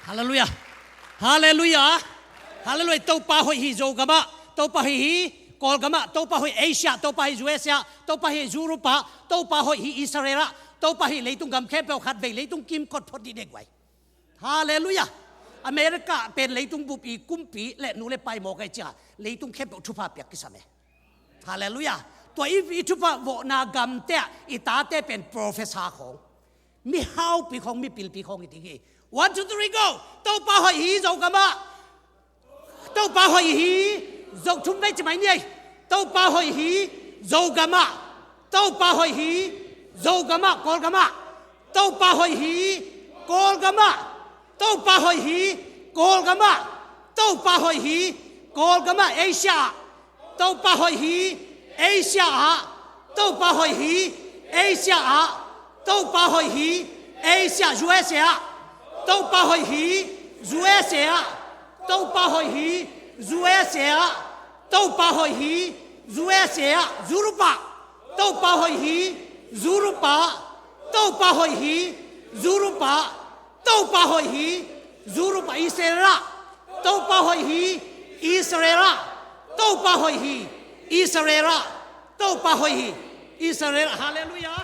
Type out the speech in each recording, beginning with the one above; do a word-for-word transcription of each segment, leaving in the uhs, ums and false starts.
Halleluiah. Halleluiah. Halleluiah. Topa hoih hi Zogam ah, Topa hoih hi Kawlgam ah, Topa hoih Asia, Topa hoih U S A, Topa hoih Europe ah, Topa hoih hi Israel ah, Topa hoih leitung gam khempeuh khatvei leitung kimkot phot dih dek uh hi. Halleluiah. America pen leitung bup i kumpi le nu le pa hi mawk hi ciang a, leitung khempeuh thupha piak kisam hi. Halleluiah. Tua i, i thupha vawhna gamte ah i tate pen professor khawng, mihaupi khawng, mipilpi khawng hi ding hi. One, two, three, go. Topa hoih hi Zogam ah, Topa hoih hi. Zo, thum vei ci mai ni ei. Topa hoih hi Zogam ah, Topa hoih hi Zogam ah, Kawlgam ah, Topa hoih hi Kawlgam ah, Topa hoih hi Kawlgam ah, Topa hoih hi Kawlgam ah, Asia ah, Topa hoih hi Asia ah, Topa hoih hi Asia ah, Topa hoih hi Asia, U S A ah, Topa hoih hi U S A ah, Topa hoih hi U S A ah, Topa hoih hi U S A ah, Europe ah, Topa hoih hi Europe ah, Topa hoih hi Europe ah, Topa hoih hi Europe ah, Israel ah, Topa hoih hi Israel ah, Topa hoih hi Israel ah, Topa hoih hi Israel ah. Halleluiah.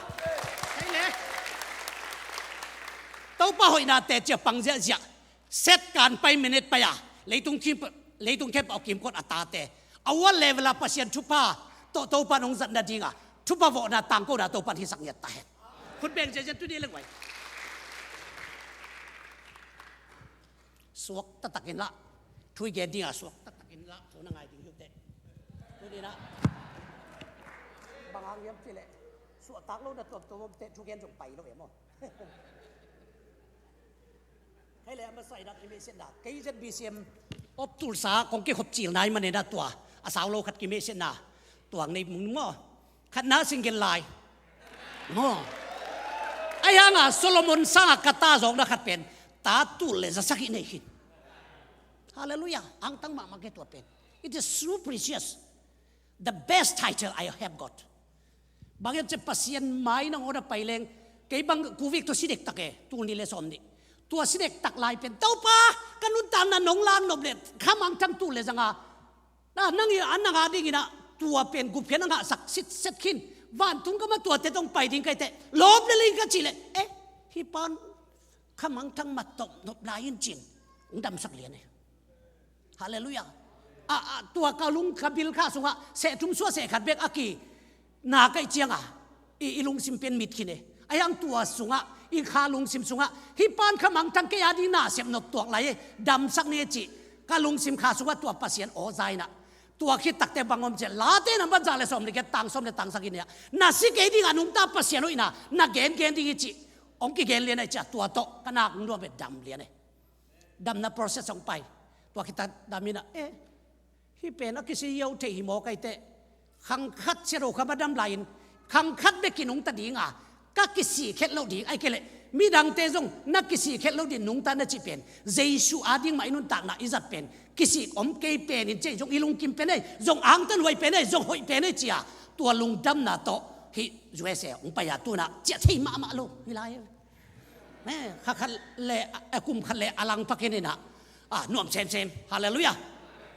Hei le. Topa hoihnate cia pang ziahziah. Set kan pai, minute pai a, leitung kim, leitung khempeuh kimkot a tate, a world level a Pasian thupha tawh Topa in hong zat nading a, thupha vawhna tangkona Topa in hisak ngiat ta hen. Khut beng ziahziah tu ni le guai. Suak taktak in lah. Thu i gen ding a suak taktak in lah. Thu na ngai ding hi uh teh. Tuni in ah, bang hang hiam cih leh, suahtak lo na tuamtuam om teh, thugen zong pai lo e maw. Hei le, a masa in ah kimehsiatna, kei Z B C M of Tulsa kong kikhop cil nai man in ah tua a sau lo khat kimehsiatna tuang nei mung maw. Khatna singgel lai maw. Ahi hang a Solomon sang a ka ta zawkna khat pen ta tul le za sagih nei khin. Halleluiah. Angtang mahmah kei tua pen. It is so precious. The best title I have got. Bang hiam cih leh Pasian mai nangawn a pai leng, kei bang covid tua si dektak e, tul nih le sawm nih. Tua si dektak lai pen, Topa, ka nuntakna nong lak nop leh, kha mangthang tul le za nga, na, nang i, a nang a ding in ah tua pen gupkhiatna ngahsak sitset khin. Vantung gam ah tuate tawh hong pai ding ka hi teh, lawp lel ing ka cih leh, eh, hih pa'n kha mangthang mat tawh nop lai in ci-in hong damsak lian e. Halleluiah. A, a, tua ka lung, ka bil kha sungah seh thum suah seh khat bek a ki na ka hih ciang a, i, i lungsim pen mit khin e. Ahi hang tua sungah, i kha lungsim sungah, hih pa'n kha mangthang kei a ding na sep nop tuak lai e, damsak ni e cih ka lungsim kha sungah tua Pasian aw za in ah. Tua khit takteh bang om cih leh, Late number za le sawm le giat, tang sawm le tang sagih in ah, na si kei ding a nungta Pasian hoihna na gengen ding hi cih hong kigen lian ahih ciang, tua tawh ka nak nuam e, dam lian e. Damna process hong pai. Tua khit tak dam in ah, eh, hih pen a kisia hiau thei hi maw ka hi teh, khang khat sia lo kha ma dam lai in, khang khat bek in nungta ding a, ka kisik het loh ding, ahih kei leh midangte zong na kisik het loh ding nungta na cih pen, Jesu a ding mah i nuntakna i zat pen, kisik om kei pen in cih zong i lungkim pen ei, zong angtanhuai pen ei, zong hoih pen ei ci-a, tua lungdamna tawh hih U S A hong pai a, tu-in ah ciah thei mahmah lo hi lai. Eh, kha khat le, eh, kum khat le a lang pha khin in ah, ah, nuam semsem. Halleluiah.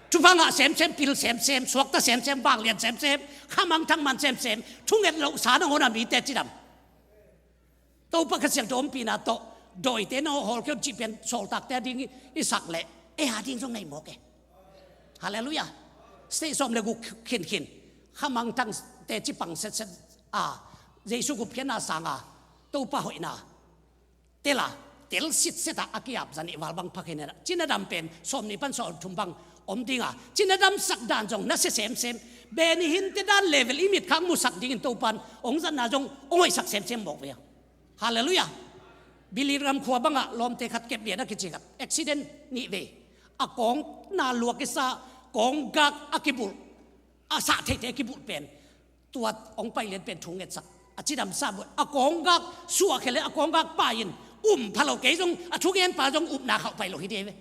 Thupha ngah semsem, pil semsem, suakta semsem, vanglian semsem, kha mangthang man semsem, thunget lohsa nangawn a mite cidam. Topa Kha Siangtho ompihna tawh, dawite na hawlkhia un cih pen sawltakte a ding i sak leh, ei a ding zong na hi mawk e. Halleluiah. State sawm le guk khinkhin, kha mangthang teci pang setset a, Jesu gupkhiatna sang a, Topa hoihna tel a, tel sitset a, a ki-ap za nih val bang pha khin in ah, cina dam pen sawm nih pan sawm thum bang om ding a, cina damsak dan zong na sia semsem. Benny Hinn-te dan level i mit khang musak dingin Topa'n hong zatna zong hong hoihsak semsem mawk ve a. Halleluiah. Billy Graham khua bangah lawmte khat kep lian a kici khat, accident nih vei. A kawng na luak i sa, kawng gak a kibulh, a sah theite a kibulh pen, tua hong pai lian pen thu ngetsak. A cidamsa buai, a kawng gak suah khia le, a kawng gak pai in, um pha lo, kei zong a thugenpa zong upna khauh pai lo hi ding ve.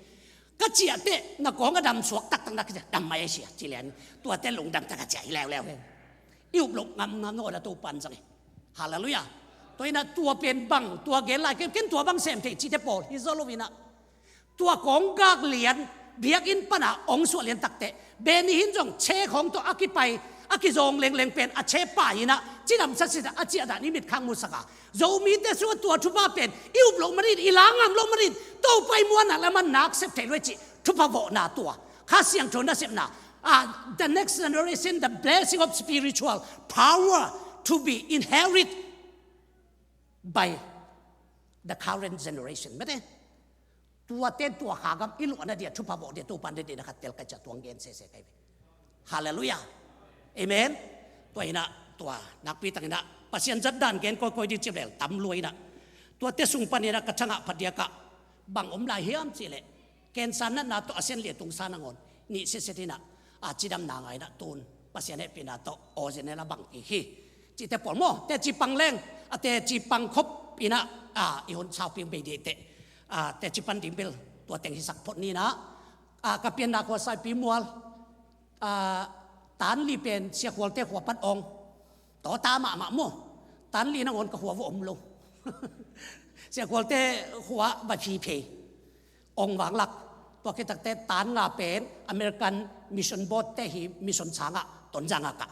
Ka ciah teh na kawng a dam suak taktak na ka ciah, dam mai a sia ci lian. Tuate lungdam tak a ciah hi leuleu ve. I up loh ngamngam nawn a Topa'n zang hi. Halleluiah. Tua in ah tua pen bang, tua gen lai, ken, ken tua bang sem thei cihte pawl hi zaw lo in ah, Tua kong gak lian, biakinn pana ong suah lian takteh, Benny hin zong che khawng tawh a kipai, a kizawng lengleng pen a che pa hinah, cidam sasita a ciahdah ni mitkhang musaka. Zomite sungah tua thupha pen i up loh manin, i la ngam loh manin, Topa i muanna laman nak sep thei lua i cih thupha vawhna tua Kha Siangtho nasepna. Ah, the next generation, the blessing of spiritual power to be inherit by the current generation. Mete, tua ten tua kha gam i luahna dia thupha vawh dia Topan dia dia na khat tel kai cia tuang gen sese kai ve. Halleluiah. Amen. Tua hinah tua nakpi tanginah Pasian zat dan gen koikoi di ciplel tam lua hinah. Tua te sung paninah ka thangah phadiakah bang om lai hiam cihleh, kensa natna tawh a sian lia tungsa nangawn nih siasia hinah, a cidamna ngainah tun Pasian hehpihna tawh original a bang kik hi. Cihte pawl maw, teci pang leng, a teci pang khop inah, a i hun saupi bei dih teh, a teci pan ding bel tua teng hisak phot ninah, a ka pianna khua Saipi Mual, a, Tanli pen Sia Khualte khua pan ong. Tawta mahmah maw. Tanli nangawn ka khua va om lo. Sia Khualte khua va phiphei. Ong vanglak. Tua khit takteh Tan Nga pen American Mission Board te hi mission sangah Tonzang ah kah.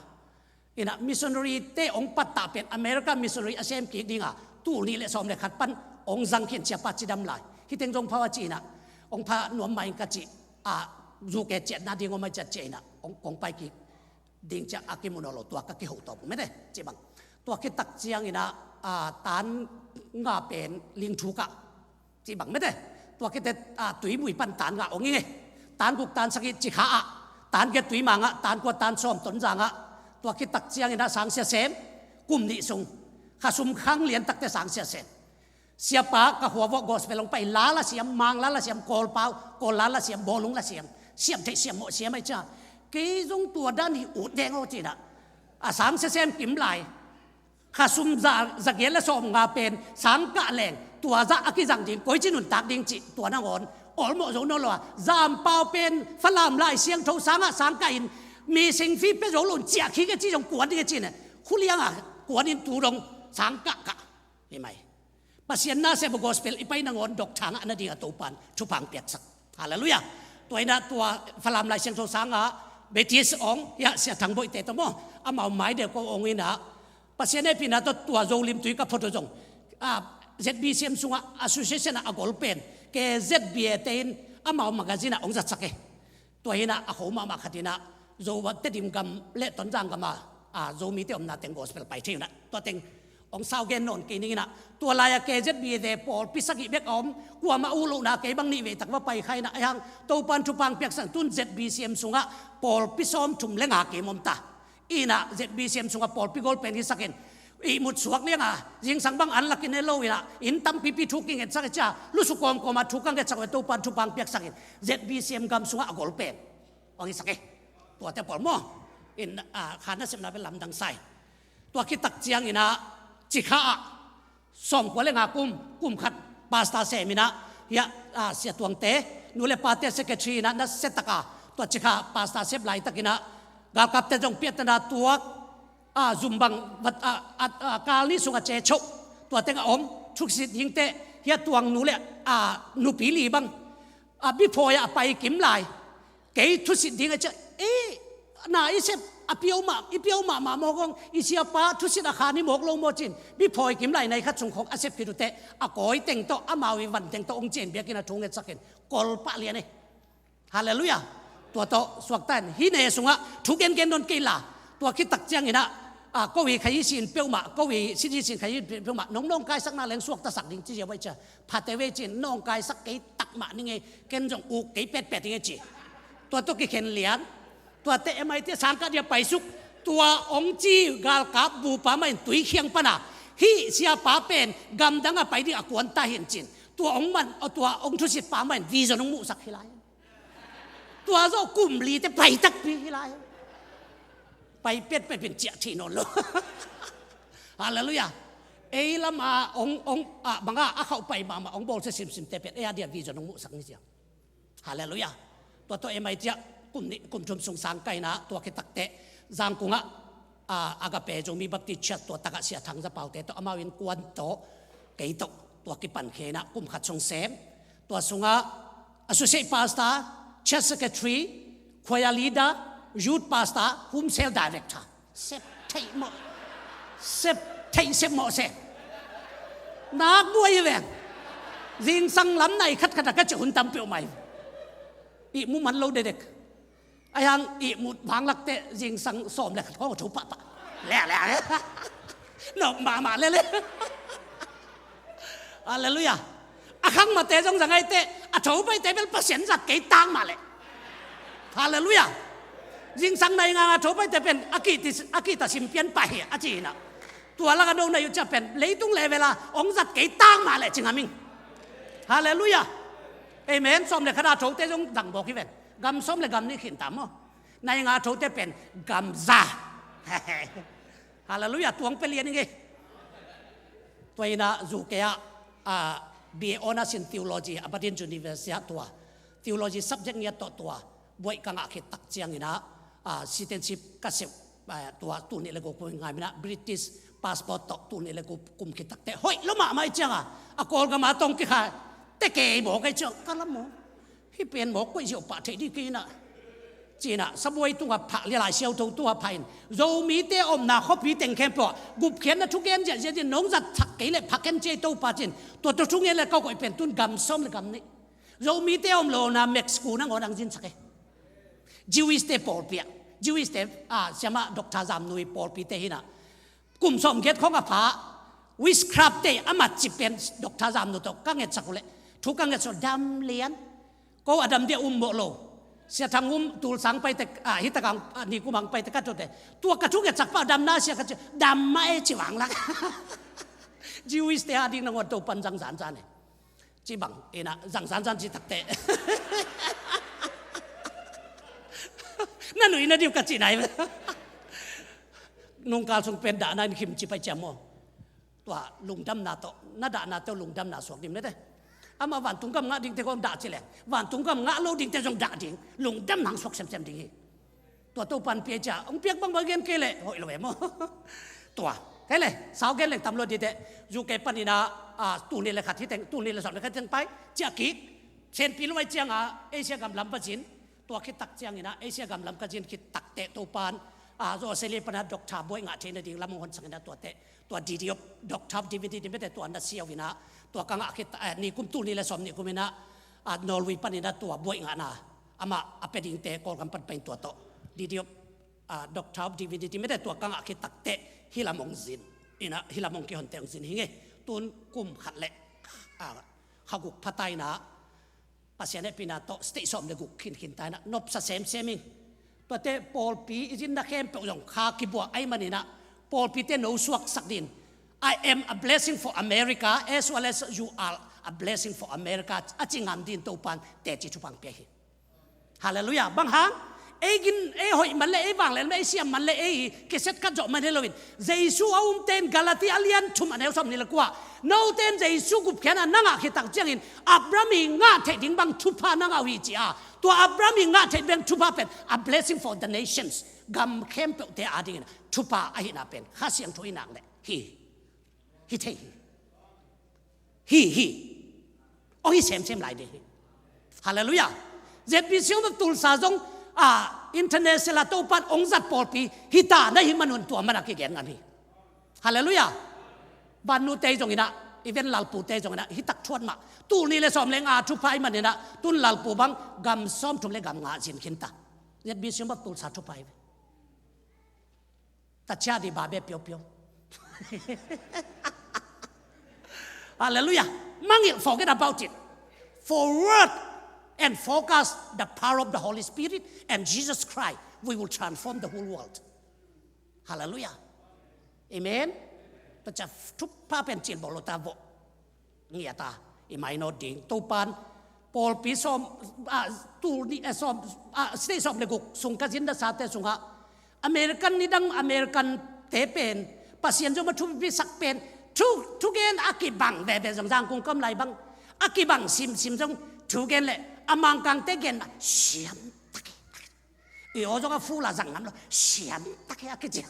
Inah missionary te ong pattah pen America missionary a sem kik dinga tul nih le sawm le khat pan ong zang khin ciapa cidam lai. Hiteng zong phawa cihinah ong pha nuam mah in ka cih, a, zuke ciatna ding om a ciat ciahinah ong kong pai kik ding ciah a kimu nawn lo tua ka kiho tawp mete cih bang. Tua khit tak cianginah, a, Tan Nga pen Lingthu kah cih bang mete. Tua khit teh, a, Tuimui pan Tan Nga ong i ngei. Tan guk Tan sagih Cikha ah, Tan giat Tuimang ah, Tan kua Tan sawm Tonzang ah. Tua khit tak cianginah sang sia sem, kum nih sung, kha sum khang lian takteh sang sia sem. Siapa ka khua vawh gospel ong pai, la la siam, mang la la siam, Kawlpau, Kawl la la siam, bawlung la siam, siam theih siam mawh siam ai cia. Kei zong tua dan hi ut deng aw cinah. A sang sia sem kim lai. Kha sum za, za giat le sawm nga pen sang kah leng, tua zah a kizang ding, koici nuntak ding cih, tua nangawn awlmawh zo nawn lo a. Zampau pen Falam Lai Siangtho sangah sang kah in, mi singfi pia zo lo in ciah khik e ci zong kuan ding e ci ne. Khuliangah kuan in tu dong sang kah kah. Hi mai. Pasian nasep a gospel i pai nangawn dok thangah na dingah Topan thupha piaksak. Halleluiah. Tua inah tua Falam Lai Siangtho sangah Baptist ong, ya Sia Thang Boihte tawh maw, amau mai deuh ko ong inah Pasian hehpihna tawh tua Zolim Tui ka phot uh zong, a, Z B C M sungah association ah a gol pen K Z B A te in amau magazine ah ong zatsak e. Tua hinah a kho mahmah khat inah Zo Tedim gam le Tonzang gam a, a, Zomite omna teng gospel pai thei unah. Tua teng ong sau gen nawn kei ning inah. Tua lai-a K Z B A te pawlpi sagih bek a om, kuamah uh lohna kei bang nih vei tak va pai kha inah. Aihang Topan thupha piaksak tun Z B C M sungah pawlpi sawm thum le nga kim om ta. Inah Z B C M sungah pawlpi gol pen hisak in, ihmut suak liangah zingsang bang an lakin e lo inah, inn tampipi thu kingetsak e cia, lusu kawmkawmah thu ka ngetsak ve Topan thupha piaksak in, Z B C M gam sungah a gol pen ong hisak e. Tuate pawl maw, in, a, kha nasepna ve lamdang sai. Tua khit tak cianginah Cikha ah sawmkua le nga kum, kum khat pastor sem inah, ya, a, Sia Tuangte nu le pate secretary inah na setaka tua Cikha pastor sep laitakinah galkapte zong piahtana tuak, a, zumbang vat, a, a, a, kal nih sungah ce choh. Tua tengah om thusit hingte, hia Tuang nu le, a, nupi li bang, a, biphawi ah a pai kim lai. Kei thusit ding a ciah, ei, na i sep a piau mah, i piau mahmah mawk hong, i siapa thusit a khan i mawk lo maw cin, biphawi kim lai nai khat sung khawng a sep khit uh teh, a kawi teng tawh, amau i van teng tawh ong cin biakinn a thu ngetsak in, kol pah lian e. Halleluiah. Tua tawh suakta in, hi ne sungah thu gengen nawn kei la, tua khit tak cianginah, a, ko i khai sin peuhmah, ko i sin hi sin khai peuhmah, nong nawngkaisakna leng suaktasak ding ci zia vai cia. Phate vei cin, nawngkaisak kei tak mah ning ei, ken zong uk kei petpet ning ei ci. Tua tawh kikhen lian. Tuate M I T sangkah dia paisuk. Tua ong ci galkap bupa mah in Tuikhiang pana, hih siapa pen gamdang a pai ding a kuan ta hin cin, tua ong man, tua ong thusit pa mah in vision ong muhsak hi lai. Tua zawh kum lite pai takpi hi lai. Pai petpet pen ciah thei nawn lo. Halleluiah. Ei lam a ong, ong, a, bangah a khauh pai mahmah ong bawlsia simsimte pen ei a dia vision ong muhsak ni ciang. Halleluiah. Tua tawh M I T ah kum nih, kum thum sung sang kaina tua khit takteh Zangkung ah, a, Agape Zomi Baptist Church tua takah Sia Thang Za Paute tawh amau innkuan tawh kei tawh tua kipan khe inah kum khat sung sem. Tua sungah, Associate pastor, church secretary, choir leader, youth pastor, home cell director. Sep theih mawh. Sep theih sep mawh se. Nak buai hi veng. Zingsang lam nai khatkhat a ka cih hun tam peuhmah hi. Ihmu man lo dekdek. Ahi hang ihmu vanglakte zingsang sawm le khat khawng a tho pahpah. Leh leh. Nawk mahmah lele. Halleluiah. A khangmate zong zang ahi teh a tho paite bel Pasian zat kei tang mah leh. Halleluiah. Zingsang nai nga nga tho paite pen a kihta sim pian pah hi a ci hi na. Tua lak a no na uh ciah pen leitung level a hong zat kei tang mah leh ci ngam ing. Halleluiah. Amen. Sawm le khat a thote zong zang bawk hi ven. Gam sawm le gam nih khin tam maw. Nai nga thote pen gam za. Halleluiah. Tuang pia lian ing e. Tua hi na U K ah, ah, B A Honours in Theology, Aberdeen University ah tua Theology subject ngiat tawh tua buaih ka ngah khit tak ciangin ah, ah, citizenship ka sep, ah, tua tul nih le guk kum ngai min ah British passport tawh tul nih le guk kum khit tak teh hoih lo mahmah hi ciang a, a Kawlgam a tawh kikhai teh kei mawk ahi ciang ka lam maw. Hih pen mawk koih ziau pah theih dih kei na. Ci-in ah sabuai tungah phah, Lai Siangtho tungah phah in Zomite omna khuapi teng khempeuh ah gupkhiatna thugen ziahziah dingin nong zat thak kei leh pha ken ci ei Topa ci-in tua tawh thungen le ka koih pen tun gam sawm le gam nih. Zomite om lona Mexico nangawn ang zin sak e. Jewish te pawlpi ah, Jewish te, ah, siamah Doctor Zamnui pawlpite hi na. Kum sawmgiat khawng a pha, witchcraft te a mat cip pen Doctor Zamnui tawh ka ngetsak uh leh thu ka ngetsak uh dam lian. Ko a dam dia um mawh lo. Sia Thang Um tulsang pai tek, ah, hi tak ang, ah, ni kum ang pai tek ka tute. Tua ka thu ngetsak pah damna sia ka ci dam mah e ci vang lak. Jewish te a ding nangawn Topan zang zanzan e. Ci bang, ina, zang zanzan ci takte. Na nuih na diu ka ci nai. Nungkal sung pen dahna in khim ci pai ciam maw. Tua lungdamna tawh, na dahna tawh lungdamna suak ding mete. Amah vantung gam ngah dingte kong dah ci leng. Vantung gam ngah lo dingte zong dah ding. Lungdamna hong suak semsem ding hi. Tua Topan pia cia hong piak bangbang gen kei leh hoih lo em aw. Tua kei leh sau gen leng tam lo dite. U K panin ah, ah, tul nih le khat hi teng, tul nih le sawm le khat hi teng pai ciah kik. Senpi lo ai ciangah Asia gam lam pazin. Tua khit tak ciangin ah Asia gam lam ka zin khit tak teh Topan, ah, Australia pana doctor buai ngah theihna ding lam hong honsak in ah tua teh. Tua D D of, Doctor of Divinity ding mete tua na siau in ah. Tua ka ngah khit, eh, ni kum tul nih le sawm nih kum in ah, ah, Norway panin ah tua buai ngahna amah a pia dingte Kawlgam pan pai in tua tawh D D of, ah, Doctor of Divinity mete tua ka ngah khit tak teh hih lam hong zin. In ah hih lam hong kihon teh hong zin hi ing e. Tun kum khat le, ah, kha guk pha ta in ah Pasian hehpihna tawh state sawm le guk khinkhin ta in ah nopsa semsem ing. Tuate pawlpi i zinna khempeuh zong kha kibuak ahih manin ah pawlpite no suaksak dingin, "I am a blessing for America as well as you are a blessing for America," a ci ngam dingin Topan teci thupha pia hi. Halleluiah. Bang hang? Ei gin, ei hoih man le, ei vanglian man, ei siam man le, ei kiset khat zawh man hi loin Jesu a umte in Galati a lian thum a neu sawm nih le kua, note in Jesu gupkhiatna na ngah khit tak ciangin Abraham i ngah theih ding bang thupha na ngah uh hi ci a. Tua Abraham i ngah theih bang thupha pen a blessing for the nations. Gam khempeuhte a dingin thupha ahihna pen Kha Siangtho i nak leh hi. Hi thei hi. Hi hi. Ong hi semsem lai ding hi. Halleluiah. Z B C of Tulsa zong, ah, international a Topan ong zat pawlpi hi ta na hih manun tua man a kigen ngam hi. Halleluiah. Vannute zong in ah, even Lalpute zong in ah, hi tak thuat mah. Tul nih le sawm le nga thupha ahih manin ah, tun Lalpu bang gam sawmthum le gam nga zin khin ta. Z B C of Tulsa thupha hi. Tachia di babe piopio. Halleluiah. Mangngilh, forget about it. Forward and focus the power of the Holy Spirit and Jesus Christ. We will transform the whole world. Halleluiah. Amen. Tacha thupha pen cil bolo ta vo. Ngiat a, i mainawt ding. Topan, pawlpi sawm, ah, tul nih, eh, sawm, ah, state sawm le guk sung ka zin nasate sungah American nidang American te pen Pasian zom a thupisak pen thu, thugen a kibang veve zong Zangkung kam lai bang a kibang simsim zong thugen le a Mangkangte gen siam tak hi. I aw zong a ful a zang ngam lo, siam tak hi a kici.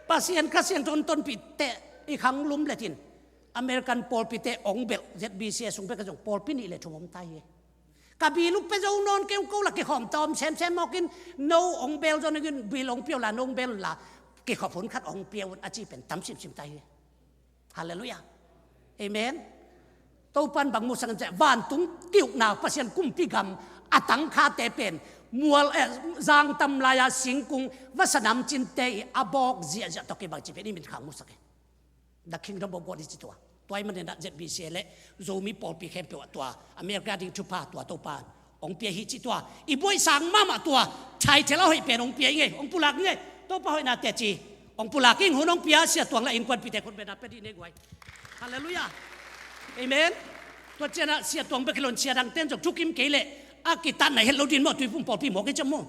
Pasian Kha Siangtho in tonpih teh i khang lum letin American pawlpite ong belh, Z B C A sung bek a zong pawlpi nih le thum om ta hi. Ka bil uh pia zo nawn kei uh, ko la kikhawm ta om semsem mawk in, no ong belh zaw ning in, bil ong pia uh la, no ong belh la, kikhop hun khat ong pia un a ci pen tam simsim ta hi. Halleluiah. Amen. Topa'n bang musak hiam cih leh vantung ki-ukna, Pasian kumpi gam a tangkhate pen mual, eh, zang tam lai-a singkung vasa namcinte i a bawk ziahziah tawh kibang cih pen i minkhang musak hi. The kingdom of God i ci tua. Tua ahih manin ah Z B C A le Zomi pawlpi khempeuh ah tua America ding thupha tua Topa'n ong pia hi cih tua. I buaisang mahmah tua, title a hoih pen ong pia i ngei, ong pulak i ngei. Topa hoihna teci ong pulak ing, hun ong pia, Sia Tuang la innkuanpihte khut bengna pia dih nei guai. Halleluiah. Amen. Tua ciangin ah Sia Tuang bek hi lo in sia dangte'n zong thukim kei leh a kitatna het lo ding maw, Tuiphum pawlpi maw, kei ciang maw.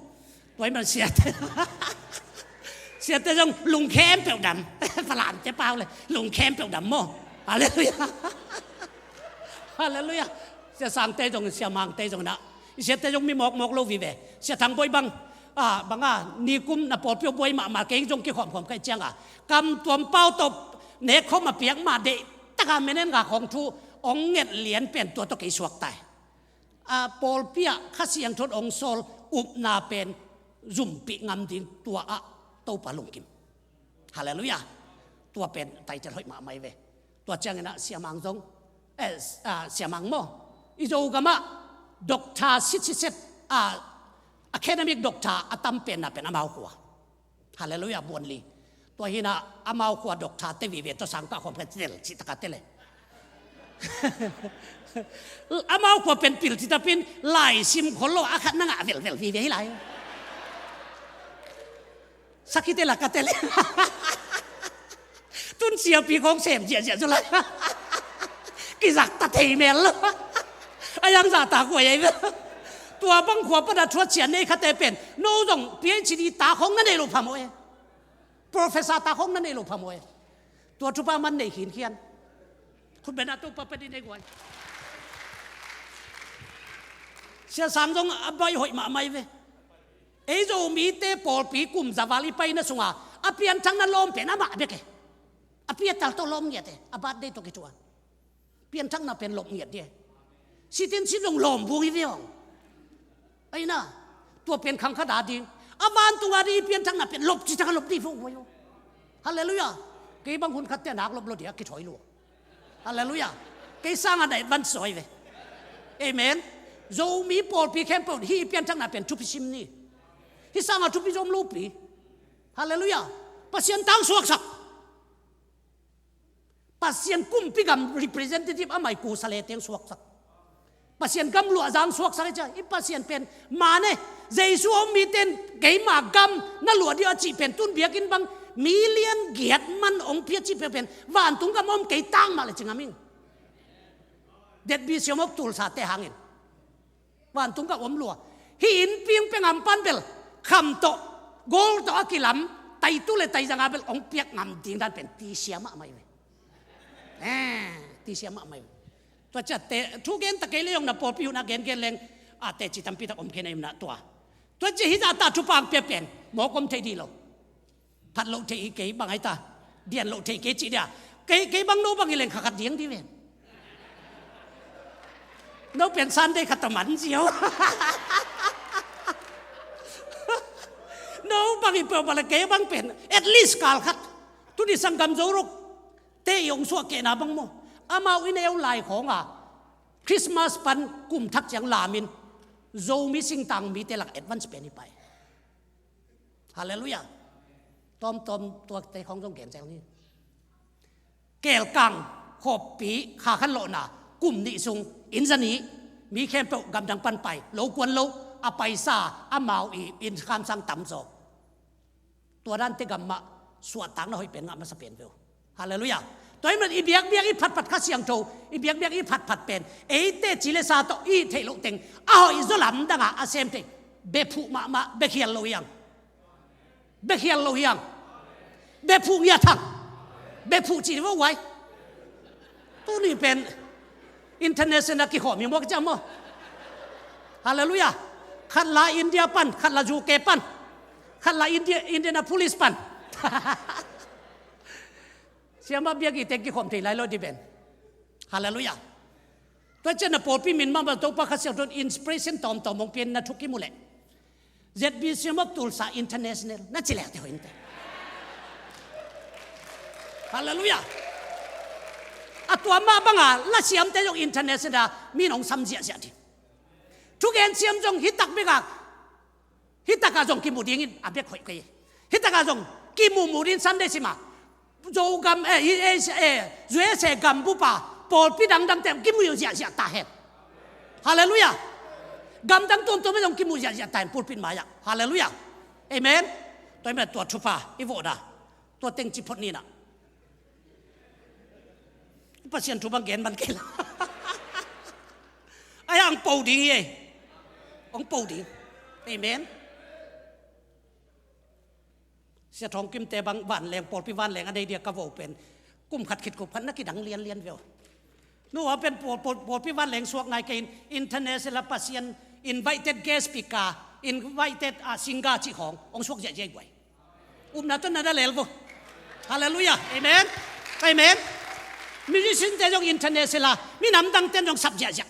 Tua ahih manin siate, siate zong lungkhempeuh dam. Falamte pau le lungkhempeuh dam maw. Halleluiah. Halleluiah. Sia Sangte zong, Sia Mangte zong na, i siate zong mi mawkmawk lo vive. Sia Thang Bawi bang, ah, bang a, nikum na pawlpi uh buai mahmah, kei zong kikhawmkhawm ka hih ciangin, kam tuam pau tawh nekkhawm a piak mah deih takin menen nga khawng thu ong nget lian pen tua tawh kei suakta hi. A, pawlpi ah Kha Siangtho in ong sawl upna pen zumpih ngam ding tua ah Topa lungkim. Halleluiah. Tua pen title hoih mahmah hi ve. Tua ciangin ah Sia Mang zong, eh, ah, Sia Mang maw, i Zogam ah doctor sitsit set, ah, academic doctor a tam penna pen amau khua. Halleluiah, buan li. Tua hi-in ah amau khua doctor te vive tawh sang ka khawm ka tel cih tak a tel e. Amau khua pen pil cih tak pen lai sim khol lo a khat na ngah velvel vive hi lai. Sakhite lak a tel e. Tun siapi khawng sem ziahziah zaw lai. Kizak ta thei mel lo. A yang zahtak huai ahi ve. Tua bang khua pan a thuak cian nei khate pen, no zong P H D ta khawng na nei lo phamawh e. Professor ta khawng na nei lo phamawh e. Tua thupha man nei khinkhian. Khut bengna Topa pia dih nei guai. Sia Sang zong a baih hoih mahmah hi ve. Ei Zomite pawlpi kum za val i paina sungah a pianthakna lawm pen amah bek e. A piatal tawh lawm ngiat e. A birthday tawh kituak. Pianthakna pen lawm ngiat ding e. Sit in sit zong lawm buang hi ve aw. Ahi na, tua pen khang khat a ding. A vantung a ding i pianthakna pen lawm cih tak a lawm ding hi ve aw. Halleluiah. Kei bang hun khatte a nak lawm lo ding a kithawi lua. Halleluiah. Kei sang a na advance zaw hi ve. Amen. Zomi pawlpi khempeuh hih i pianthakna pen thupi sim ni. Hih sang a thupi zom lopi. Halleluiah. Pasian tang suaksak. Pasian kumpi gam representative a mai kusa le teng suaksak. Pasian gam luahzang suaksak hi cia. I Pasian pen man e. Jesu om mite in keima gam na luah dih a cih pen tun biakinn bang million giat man ong pia cih pen, pen vantung gam om kei tang mah le ci ngam ing. Detbi siam awk tulsate hangin vantung gam om lua. Hih inn pingpeng am pan bel kham tawh, gold tawh a kilam, taitu le taizanga bel ong piak ngam ding dan pen tisia mahmah hi ve. Eh, tisia mahmah hi ve. Tua ciatte thu gen ta kei le zong na pawlpi hun a gengen leng a teci tampi tak om khin a imna tua. Tua cia hih zahta thupha pia pen mawk om thei dih lo. Phat loh thei hi kei bang ahi ta. Dian loh thei kei cih dia. Kei, kei bang no bang hi leng kha khat diang dih ven. No pen Sunday khat tawh man ziau. No bang hi peuhmah le kei bang pen at least kal khat. Tuni sanggam Zo Ruk te i ong suah kehna bang maw, amau i neu lai khawng a Christmas pan kum thak ciang lamin Zomi singtang mite lak advance pen hi pai. Halleluiah. Tawmtawm tuate khawng zong gen zel ni. Kelkang khawppi kha khan lawhna kum nih sung inn za nih, mi khempeuh gamdang pan pai, lo kuan lo, a paisa amau i inn khamsang tam zaw. Tua dante gam mah suahtakna hoih pen ngah masa pen ve uh. Halleluiah. Tua ahih manin i biakbiak i phatphat Kha Siangtho, i biakbiak i phatphat pen eite ci le sa tawh i theih loh teng a hoih zaw lamdangah a sem thei. Bephuh mahmah, bekhial lo hiang. Bekhial lo hiang. Bephuh ngiat hang. Bephuh cih vo uai. Tuni pen international kikhawm hi maw ka ciam maw. Halleluiah. Khat la India pan, khat la U K pan, khat la India, Indianapolis pan. Siamah biakinn teng kikhawm thei lai lo dih pen. Halleluiah. Tua ciang na pawlpi min mahmah Topa Kha Siangtho in inspiration tawmtawm hong pia in, na thu kimu leh ZBC Mop Tulsa International na ci leh te hoih in te. Halleluiah. A tua mah banga lasiamte zong international a mi in hong sam ziahziah ding. Thugen siam zong hi tak bek a, hi takah zong kimu dingin a bek hoih kei. Hi takah zong kimuhmuh dingin Sunday sim a, Zogam, eh, eh, eh, U S A gam bup a pawlpi dangdangte kimu ziahziah ta hen. Halleluiah. Gamdang tuamtuam ah zong kimu ziahziah ta hen pulpit mai-ah. Halleluiah. Amen. Tua ahih manin tua thupha i vawhna, tua teng ci phot ni in ah. Pasian thu bang gen man kei la. Ai, hong po ding hi ei. Hong po ding. Amen. Sia Thawng Kimte bang vanleng, pawlpi vanleng a nei ding a ka vo pen kum khat khit kum khat na kidang lianlian veu. No a pen pawl, pawl, pawlpi vanleng suak nai kei in, international a Pasian invited guest speaker, invited, ah, singer cih khawng hong suak ziahziah guai. Upna tawh na na lel vo. Halleluiah. Amen. Amen. Musician te zong international a, minam dangte'n zong sap ziahziah.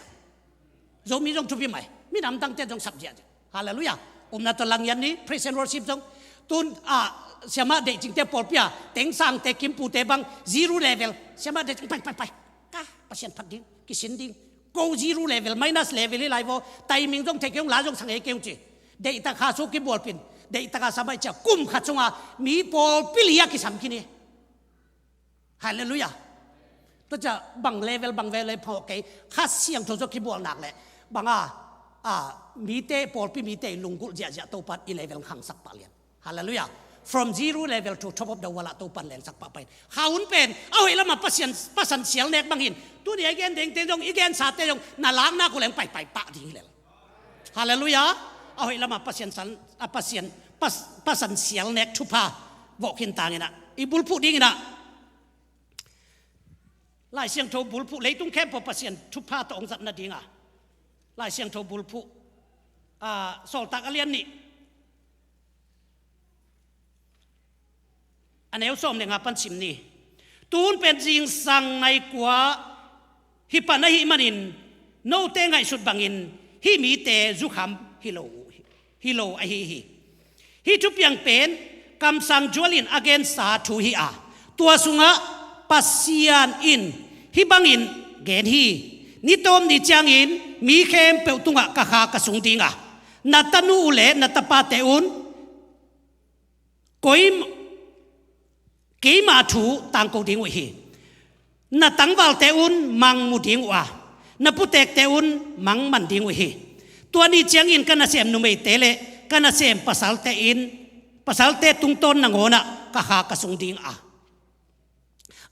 Zomi zong thupi mai. Minam dangte'n zong sap ziahziah. Halleluiah. Upna tawh lang yan ni, praise and worship zong. Tun, ah, siamah deih cingte pawlpi a, Teng Sangte, Kim Pute bang zero level. Siamah deih cing pai, pai, pai. Ka, Pasian phat ding, kisin ding. Ko zero level, minus level hi lai vo. Timing zong thei kei ung, la zong sang ei kei ung ci. Deihtak kha sung kibualpih in, deihtak a sa mai cia kum khat sunga mi pawlpi li a kisam khin hi. Halleluiah. Tua cia bang level, bang level phawk kei. Kha Siangtho zong kibual nak leh bang a, a, mite, pawlpi mite lunggulh ziahziah Topa'n i level khangsak pah lian. Halleluiah. From zero level to top of the world ah Topa'n lengsak pah pah in. Kha hun pen a hoih lamah Pasian, Pasian sial nek bang hin. Tuni a i gen dengte zong, i gensate zong na lakna ko leng paipai pah ding hi lel. Halleluiah. A hoih lamah Pasian san, a Pasian, Pas-, Pasian sial nek thupha vawh khin tang in ah, i bulphuh ding in ah, Lai Siangtho bulphuh, leitung khempeuh Pasian thupha tawh hong zat nading a Lai Siangtho bulphuh, ah, Sawltak a lian nih, a neu sawm le nga pan sim ni. Tuhun pen zingsang nai kua hi pan ahih manin note ngaihsut bangin hih mite zukham hi lo uh hi, hi lo ahi hi. Hih thupiang pen kamsang Joel in a gensa thu hi a, tua sungah Pasian in hih bangin gen hi. Ni tawp ni ciangin mi khempeuh tungah ka Kha ka sung ding a, na tanu uh le na tapate un koi, keima thu tangko ding uh hi. Na tangvalte un mang mu ding uh a, na putekte un mang man ding uh hi. Tua ni ciangin ka nasem numeite le ka nasem pasalte in, pasalte tungtawn nangawnah ka Kha ka sung ding a,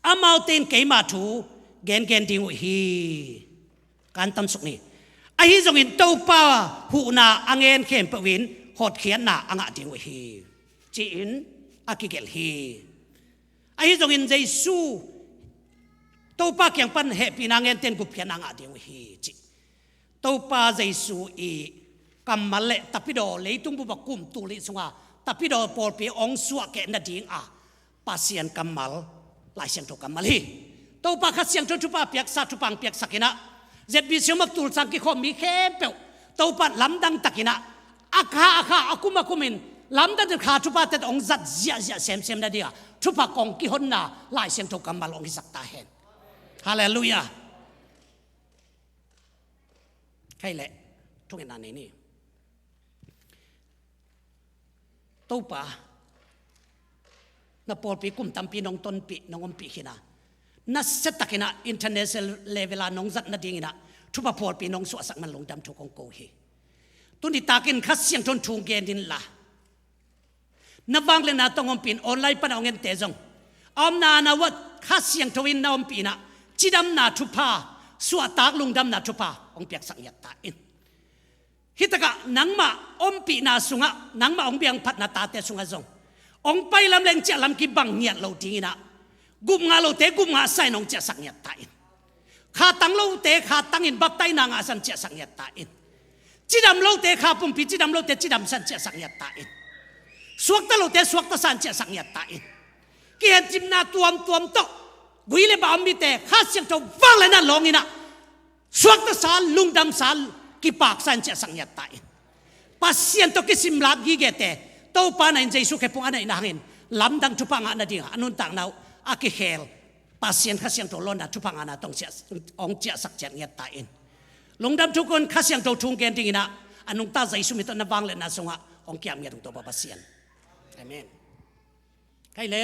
amaute in keima thu gengen ding uh hi. Kan tamsuk ni. Ahi zongin Topa huhna a ngen khempeuh in hotkhiatna a ngah ding uh hi, ci-in a kigelh hi. Ahi zongin Jesu, Topa kiang pan hehpihna a ngente in gupkhiatna a ngah ding uh hi, ci. Topa Jesu i kammal le tapidaw, leitung bup a kum tul nih sunga tapidaw pawlpi hong suahkeh nading a Pasian kammal, Lai Siangtho kammal hi. Topa Kha Siangtho thupha piaksa, thupha hong piaksak in ah, Z B C Mop Tulsa kikhawm mi khempeuh Topa lamdang takin ah, a kha a kha, a kum a kumin lamdang takin kha thuphate hong zat ziahziah semsem nading a thupha kong kihonna Lai Siangtho kammal hong hisak ta hen. Halleluiah. Khai leh, thungetna nei ni. Topa, na pawlpi kum tampi nong tonpih, nong ompih khin a, nasia takin ah international level a nong zat nadingin ah thupha pawlpi nong suahsak man lungdam thu kong ko hi. Tuni takin Kha Siangtho in thu gen in la, na vangliatna tawh hong ompih in, online pan a hong ente zong, a omna a na uah Kha Siangtho in na ompih in ah, cidamna thupha, suahtak lungdamna thupha hong piaksak ngiat ta in. Hih takah nangmah ompihna sungah, nangmah hong biangphatna tate sungah zong hong pai lam leng ciah lam kibang ngiat lo dingin ah, gup ngah lote gup ngah sa in hong ciahsak ngiat ta in. Kha tang lote kha tangin baptaina ngah sa in ciahsak ngiat ta in. Cidam lote kha pumpi, cidam lote cidam sa in ciahsak ngiat ta in. Suakta lote suakta sa in ciahsak ngiat ta in. Kihencipna tuamtuam tawh Gui le ba om mite Kha Siangtho vangliatna lawng in ah suakta sa, lungdam sa, kipaksa in ciahsak ngiat ta in. Pasian tawh kisim lak gigete Topa na in Jesu khe pung a neihna hangin lamdang thupha ngah nadingah a nuntakna uh a kikhel Pasian Kha Siangtho lawnna thupha ngahna tawh hong ciah, hong ciahsak ciat ngiat ta in. Lungdam thuk un. Kha Siangtho thu hong gen dingin ah a nungta Jesu min tawh na vangliatna sungah hong kiam ngiat ung Topa Pasian. Amen. Kei le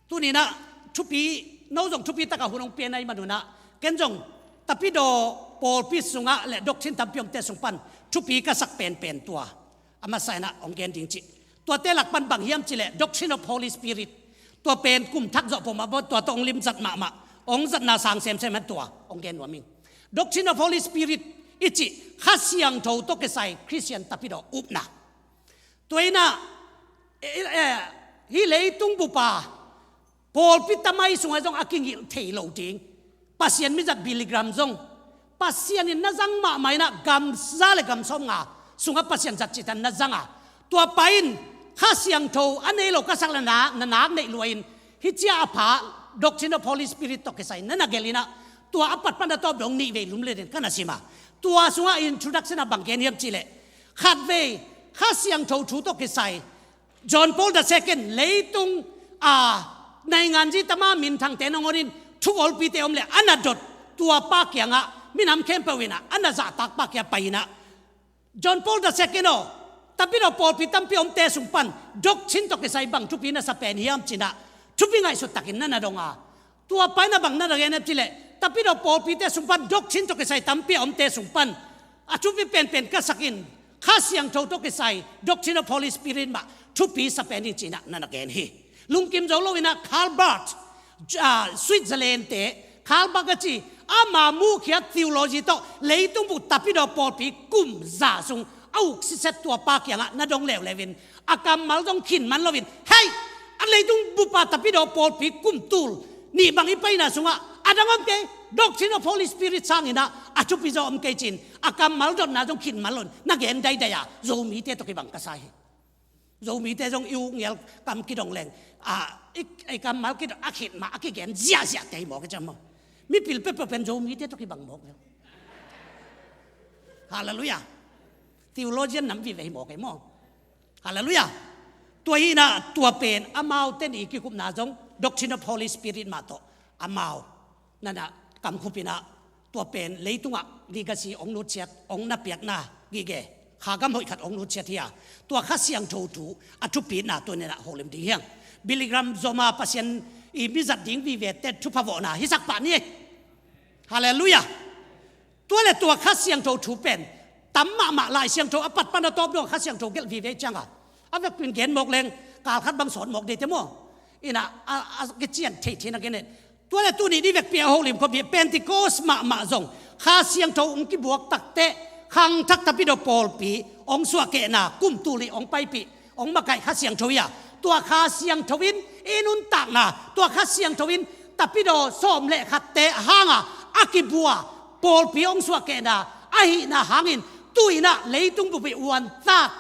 tuni in ah thupi, no zong thupi takah hun hong pia na hih man un ah ken zong Tapidaw pawlpi sungah le doctrine tampi omte sung pan thupi ka sak penpen tua a masa in ah hong gen ding cih. Tuate lak pan bang hiam cih leh Doctrine of Holy Spirit. Tua pen kum thak zawh pawh mah bawh tua tawh hong limzat mahmah, hong zatna sang semsem hen tua hong gen nuam ing. Doctrine of Holy Spirit i cih Kha Siangtho tawh kisai Khristian Tapidaw upna. Tua in ah, eh, eh, hih leitung bup a pawlpi tamai sungah zong a kingilh thei lo ding Pasian mizat Billy Graham zong Pasian in na zang mahmah in ah gam za le gam sawmnga sungah Pasian zat cihtan na zang a, tua pa in Kha Siangtho a nei lo ka sak le na, na nak neih lua in hih cia a pha Doctrine of Holy Spirit tawh kisai na na gelh in ah tua a pat pan a tawp dong nih vei lum le den ka na sim a, tua sungah introduction ah bang gen hiam cih leh khat vei Kha Siangtho thu tawh kisai John Paul the Second leitung a naingan zi tama minthangte nangawn in thu golpite om le a na dot tua pa kiangah minam khempeuh in ah a na zahtak pa kiang pai in ah John Paul the Second aw, Tapidaw pawlpi tampi omte sung pan doctrine tawh kisai bang thupi na sa pen hiam ci in ah thupi ngaihsut takin na na dong a, tua pa in ah bang na na gen hiam cih leh Tapidaw pawlpite sung pan doctrine tawh kisai tampi a omte sung pan a thupi penpen ka sak in Kha Siangtho tawh kisai Doctrine of Holy Spirit mah thupi sa pen hi ci in ah na na gen hi. Lungkim zo lo in ah Karl Barth, ah, Switzerland te, Karl Barth a ci, ama muhkhiat theology tawh leitung bup Tapidaw pawlpi kum za sung a uk siset tua pa kiangah na dong leuleu in a kammal zong khin man lo in, hei, a leitung bup a Tapidaw pawlpi kum tul nih bang i paina sungah a dang om kei, Doctrine of Holy Spirit sang in ah a thupi zaw om kei ci in a kammal dotna zong khin man lo in na gen daidai a, Zomite tawh kibang ka sa hi. Zomite zong i ukngial kam kidong leng a, i, i kammal kidong a khit mah a kigen ziahziah te hi mawk e ciang maw. Mipil peuhpeuh pen Zomite tawh kibang mawk ve. Halleluiah. Theologian nam vive hi mawk e maw. Halleluiah. Tua hi in ah tua pen amaute nih i kikupna zong Doctrine of Holy Spirit mah tawh amau na na kamkhup in ah tua pen leitungah legacy hong nutsiat, hong na piakna gige kha gam hoih khat hong nutsiat hi a, tua Kha Siangtho thu a thupitna tua in ah holim ding hi hang. Billy Graham zom a Pasian i mizat ding vivete thupha vawhna hisak pah ni. Halleluiah. Tua le tua Kha Siangtho thu pen tam mahmah, Lai Siangtho a pat pan a tawp dong Kha Siangtho gelh vive ciang a, a vekpi in gen mawk leng kal khat bang sawt mawk dei te maw. In ah a, a kician thei thei na gen e. Tua le tuni ni vekpi a holim khop dih Pentecost mahmah zong Kha Siangtho hong kibuak takteh khangthak Tapidaw pawlpi hong suahkehna kum tul ih hong paipih hong makaih Kha Siangtho hi a, tua Kha Siangtho in i nuntakna, tua Kha Siangtho in Tapidaw sawm le khatte hanga a kibua pawlpi hong suahkehna ahihna hangin tu in ah leitung bup ih uantak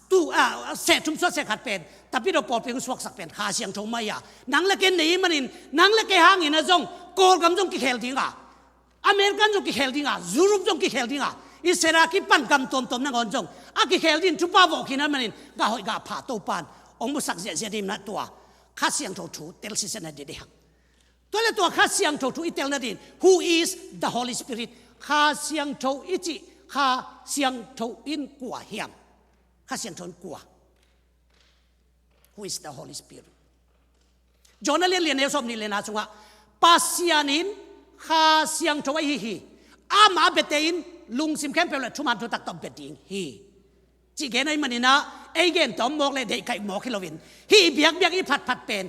tu, ah, seh thum suah seh khat pen Tapidaw pawlpi hong suaksak pen Kha Siangtho mah hi a, nang le kei nei manin nang le kei hangin ah zong Kawlgam zong kikhel ding a, American zong kikhel ding a, Europe zong kikhel ding a, Israel a kipan gam tuamtuam nangawn zong a kikhel ding thupha vawh khin a manin gah hoih gah pha Topan hong musak ziahziah ding na tua Kha Siangtho thu tel sisena dede hang. Tua le tua Kha Siangtho thu i tel nading, who is the Holy Spirit? Kha Siangtho i cih Kha Siangtho in kua hiam? Kha Siangtho in kua? Who is the Holy Spirit? John a lian lian neu sawm nih le na sungah Pasian in Kha Siangtho ahi hi. Amah a biate in lungsim khempeuh le thuman thutak tawh bia ding hi. Cih gen ahih manin ah ei gen tawm mawk le deihkaih mawk hi loin hih i biakbiak i phatphat pen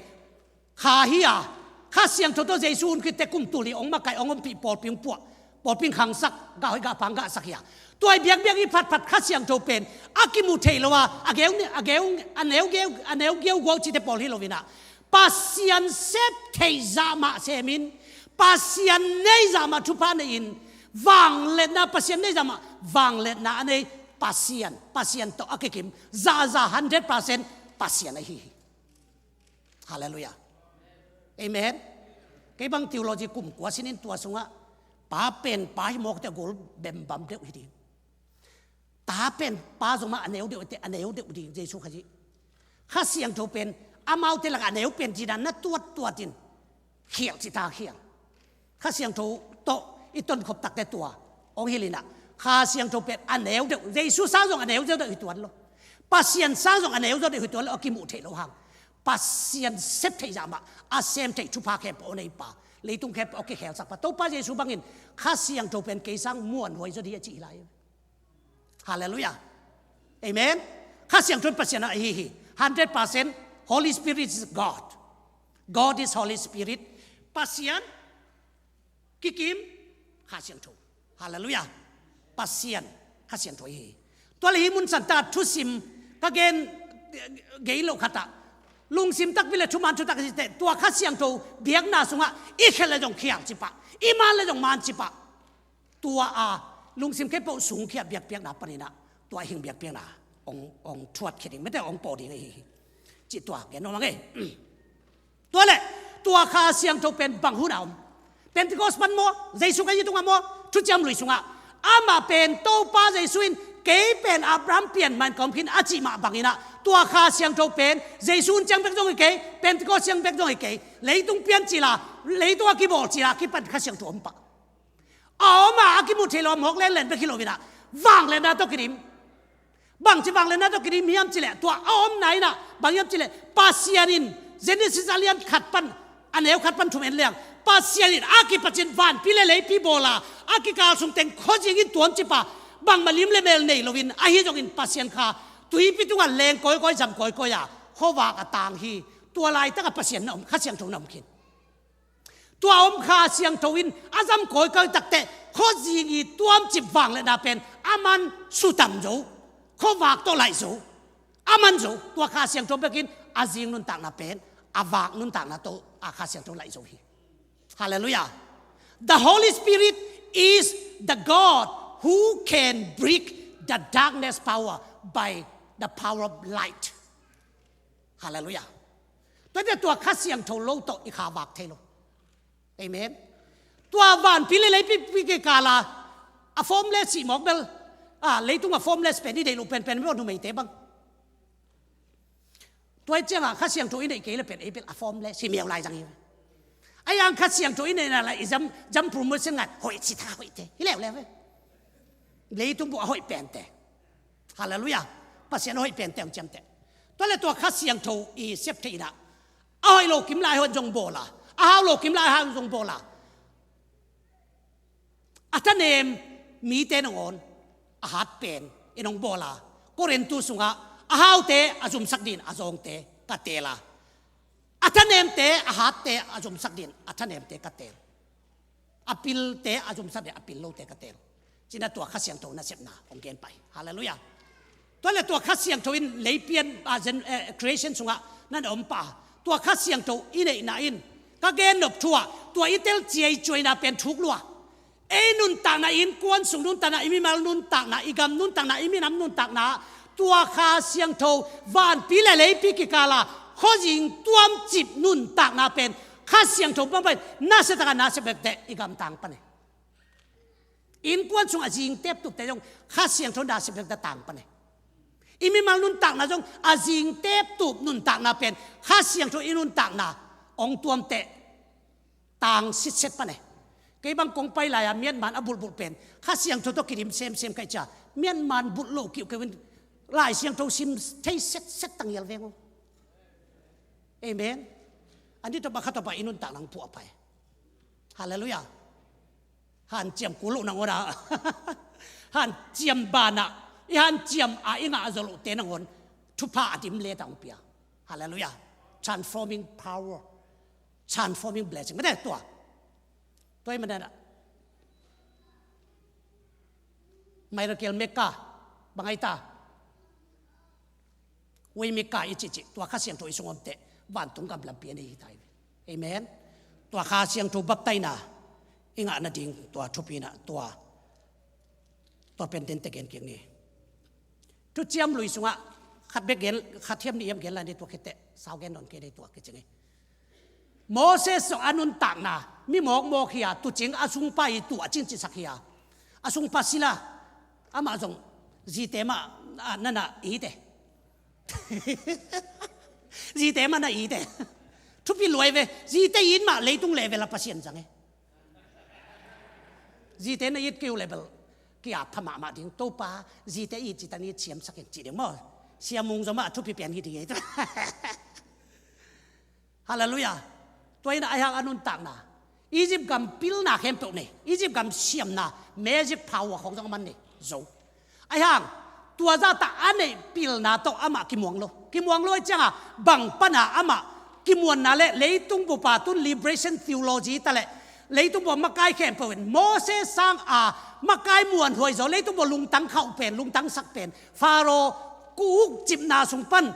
Kha hi a, Kha Siangtho tawh Jesu hun khitteh kum tul ih hong makaih hong ompih pawlpi hong puah, pawlpi hong khangsak, gah hoih gah pha hong gahsak hi a. Tua i biakbiak i phatphat Kha Siangtho pen a kimu thei lo a, a geu, a geu, a neu geu, a neu geu guau cihte pawl hi loin ah Pasian sep theih zah mah semin, Pasian nei zah mah thupha nei-in vangliatna, Pasian nei zah mah vangliatna a nei Pasian, Pasian tawh a kikim zahzah hundred percent Pasian ahi hi. Halleluiah. Amen. Kei bang theology kum kua sinin tua sungah pa pen pa hi mawk teh gol bembam deuh hi ding. Ta pen pa zong mah a neu deuh teh a neu deuh ding Jesu Khazih. Kha Siangtho pen amaute lakah a neu pen cina na tuattuat in khial cita khial. Kha Siangtho tawh i tonkhop takte tua hong hilh inah Kha Siangtho pen a neu deuh, Jesu sang zong a neu deuh deuh hi tuan lo. Pasian sang zong a neu deuh deuh hi tuan lo, a kimuh theih lo hang. Pasian sep theih zah mah a sem theih thupha khempeuh a nei pa, leitung khempeuh a kikhelsak pa Topa Jesu bangin Kha Siangtho pen kei sang muanhuai zaw ding a cih hi lai. Halleluiah. Amen. Kha Siangtho in Pasian a hi hi. Hundred percent Holy Spirit is God. God is Holy Spirit. Pasian kikim Kha Siangtho. Halleluiah. Pasian Kha Siangtho hi hi. Tua le hi mun santa thusim ka gen gei lo khatah lungsim takpi le thuman thutak hi teh tua Kha Siangtho biakna sungah i khel le zong khial cipah, i man le zong man cipah. Tua a lungsim khempeuh sungkhia biakpiakna paninah tua hing biakpiakna hong, hong thuat khia ding, mete hong pawh ding ahi hi. Cih tua gen nuam ang ei. Tua le tua Kha Siangtho pen bang hun a om? Pentecost pan maw, Jesu Khazih tungah maw, thuciam lui sungah? Amah pen Topa Jesu in kei pen Abraham pian man ka om khin a cih mah banginah tua Kha Siangtho pen Jesu hun ciang bek zong hi kei, Pentecost ciang bek zong hi kei, leitung pian cila, leitung a kibawl cila kipan Kha Siangtho om pah. A om a, a kimuh theih lo a mawk lenlen bek hi lo inah vangliatna tawh kidim. Bangci vangliatna tawh kidim hiam cileh tua a omna inah bang hiam cileh Pasian in Genesis a lian khat pan a neu khat pan thum en leng Pasian in a kipacin vanpi le leipi bawla a kikal sung teng khuazing in tuam cipa bangmah lim le mel nei loin ahi zongin Pasian kha tuipi tungah leng kawikawi zam kawikawi a khuavak a tang hi. Tua laitakah Pasian na om, Kha Siangtho na om khin. Tua om Kha Siangtho in a zam kawikawi takteh khuazing i tuamcip vangliatna pen a man sutam zo, khuavak tawh laih zo, a man zo. Tua Kha Siangtho bekin a zing nuntakna pen a vak nuntakna tawh a Kha Siangtho laih zo hi. Halleluiah. The Holy Spirit is the God who can break the darkness power by the power of light. Halleluiah. Tua tua Kha Siangtho lo tawh i kha vak thei lo. Amen. Tua vanpi le leipi kikala a formless cih mawk bel, a leitung a formless pen i deih loh penpen bel numeite bang. Tua i ciangah Kha Siangtho i neih kei le pen ei bel a formless hi miau lai zang hi. A yang Kha Siangtho i neihna lai i zam, zam promotion ngai hoih cita hoihte hi leuleu ve. Leitung buh a hoih pente. Halleluiah. Pasian a hoih pente hong ciamteh. Tua le tua Kha Siangtho i sep theihna a hoih lo kim lai hon zong bawla, a hau lo kim lai hon zong bawla. A thanem mite nangawn a hat pen in hong bawla, Korintu sungah a haute a zumsak din a zawngte ka teel a, a thanemte a hatte a zumsak din a thanemte ka teel. A pilte a zumsak din a pil lote ka teel. Cina tua Kha Siangtho nasepna hong gen pai. Halleluiah. Tua le tua Kha Siangtho in leipian a zen, eh, creation sungah nan om pa. Tua Kha Siangtho i neihna in ka gen nop thu ah tua i tel ciaicuaina pen thuk lua. Ei nuntakna, i innkuan sung nuntakna, i mimal nuntakna, i gam nuntakna, i minam nuntakna, tua Kha Siangtho vanpi le leipi kikala khuazing tuamcip nuntakna pen Kha Siangtho bang pen nasia taka nasia bekte i gamtang pane. Innkuan sung a zing teptupte zong Kha Siangtho nasia bekte tang pane. I mimal nuntakna zong a zing teptup nuntakna pen Kha Siangtho i nuntakna hong tuamte tang sitset pane. Kei bang kong pai lai-a Myanmar a bulhbulh pen Kha Siangtho tawh kidim semsem kaih cia Myanmar bulh lo kiuhkeuh in Lai Siangtho sim thei setset tangial veng o. Amen. Ani tawpa kha tawpa i nuntak nang puah pai. Halleluiah. Hanciam kul lo nangawn a hanciam banah i hanciam a i ngah a zaw lohte nangawn thupha a dim le tang pia. Halleluiah. Transforming power. Transforming blessing. Mate tua. Tua i manana Miracle Maker bang ai ta. Waymaker i cihcih tua Kha Siangtho i sung omte vantung gam lampi a nei hi ta hi. Amen. Tua Kha Siangtho baptaina i ngah nading tua thupina tua tua pen dente gen kik ni. Thuciam lui sungah khat bek gen, khat hiam nih hiam gen lai ni tua khete sau gen non kei dei tua kei cing hi. Moses zong a nuntakna mi mawkmawk hi a, tuucing a sungpa i tuucing cisak hi a, a sungpa Sila, amah zong zite mah a nana ite. Zite mah na ite. Thupi luai ve, zite it mah leitung level a Pasian zang e. Zite na it kei uh level kia pha mahmah ding, Topa zite it cita ni siamsak in ci ding maw. Siamung zong mah a thupi pian hi ding e. Halleluiah. Tua in a hang a nuntakna, Egypt gam pilna khempeuh nei, Egypt gam siamna, magic power khong zong a man nei zo. A hang tua zahta a neih pilna tawh amah kimuang lo. Kimuang lo i cianga bang pana amah kimuanna le leitung bupa tun liberation theology ta le leitung bupa makai khempeuh in Moses sang a makai muanhuai zaw, leitung bupa lungtang khauh pen, lungtang sak pen, Pharaoh kuuk cipna sung pan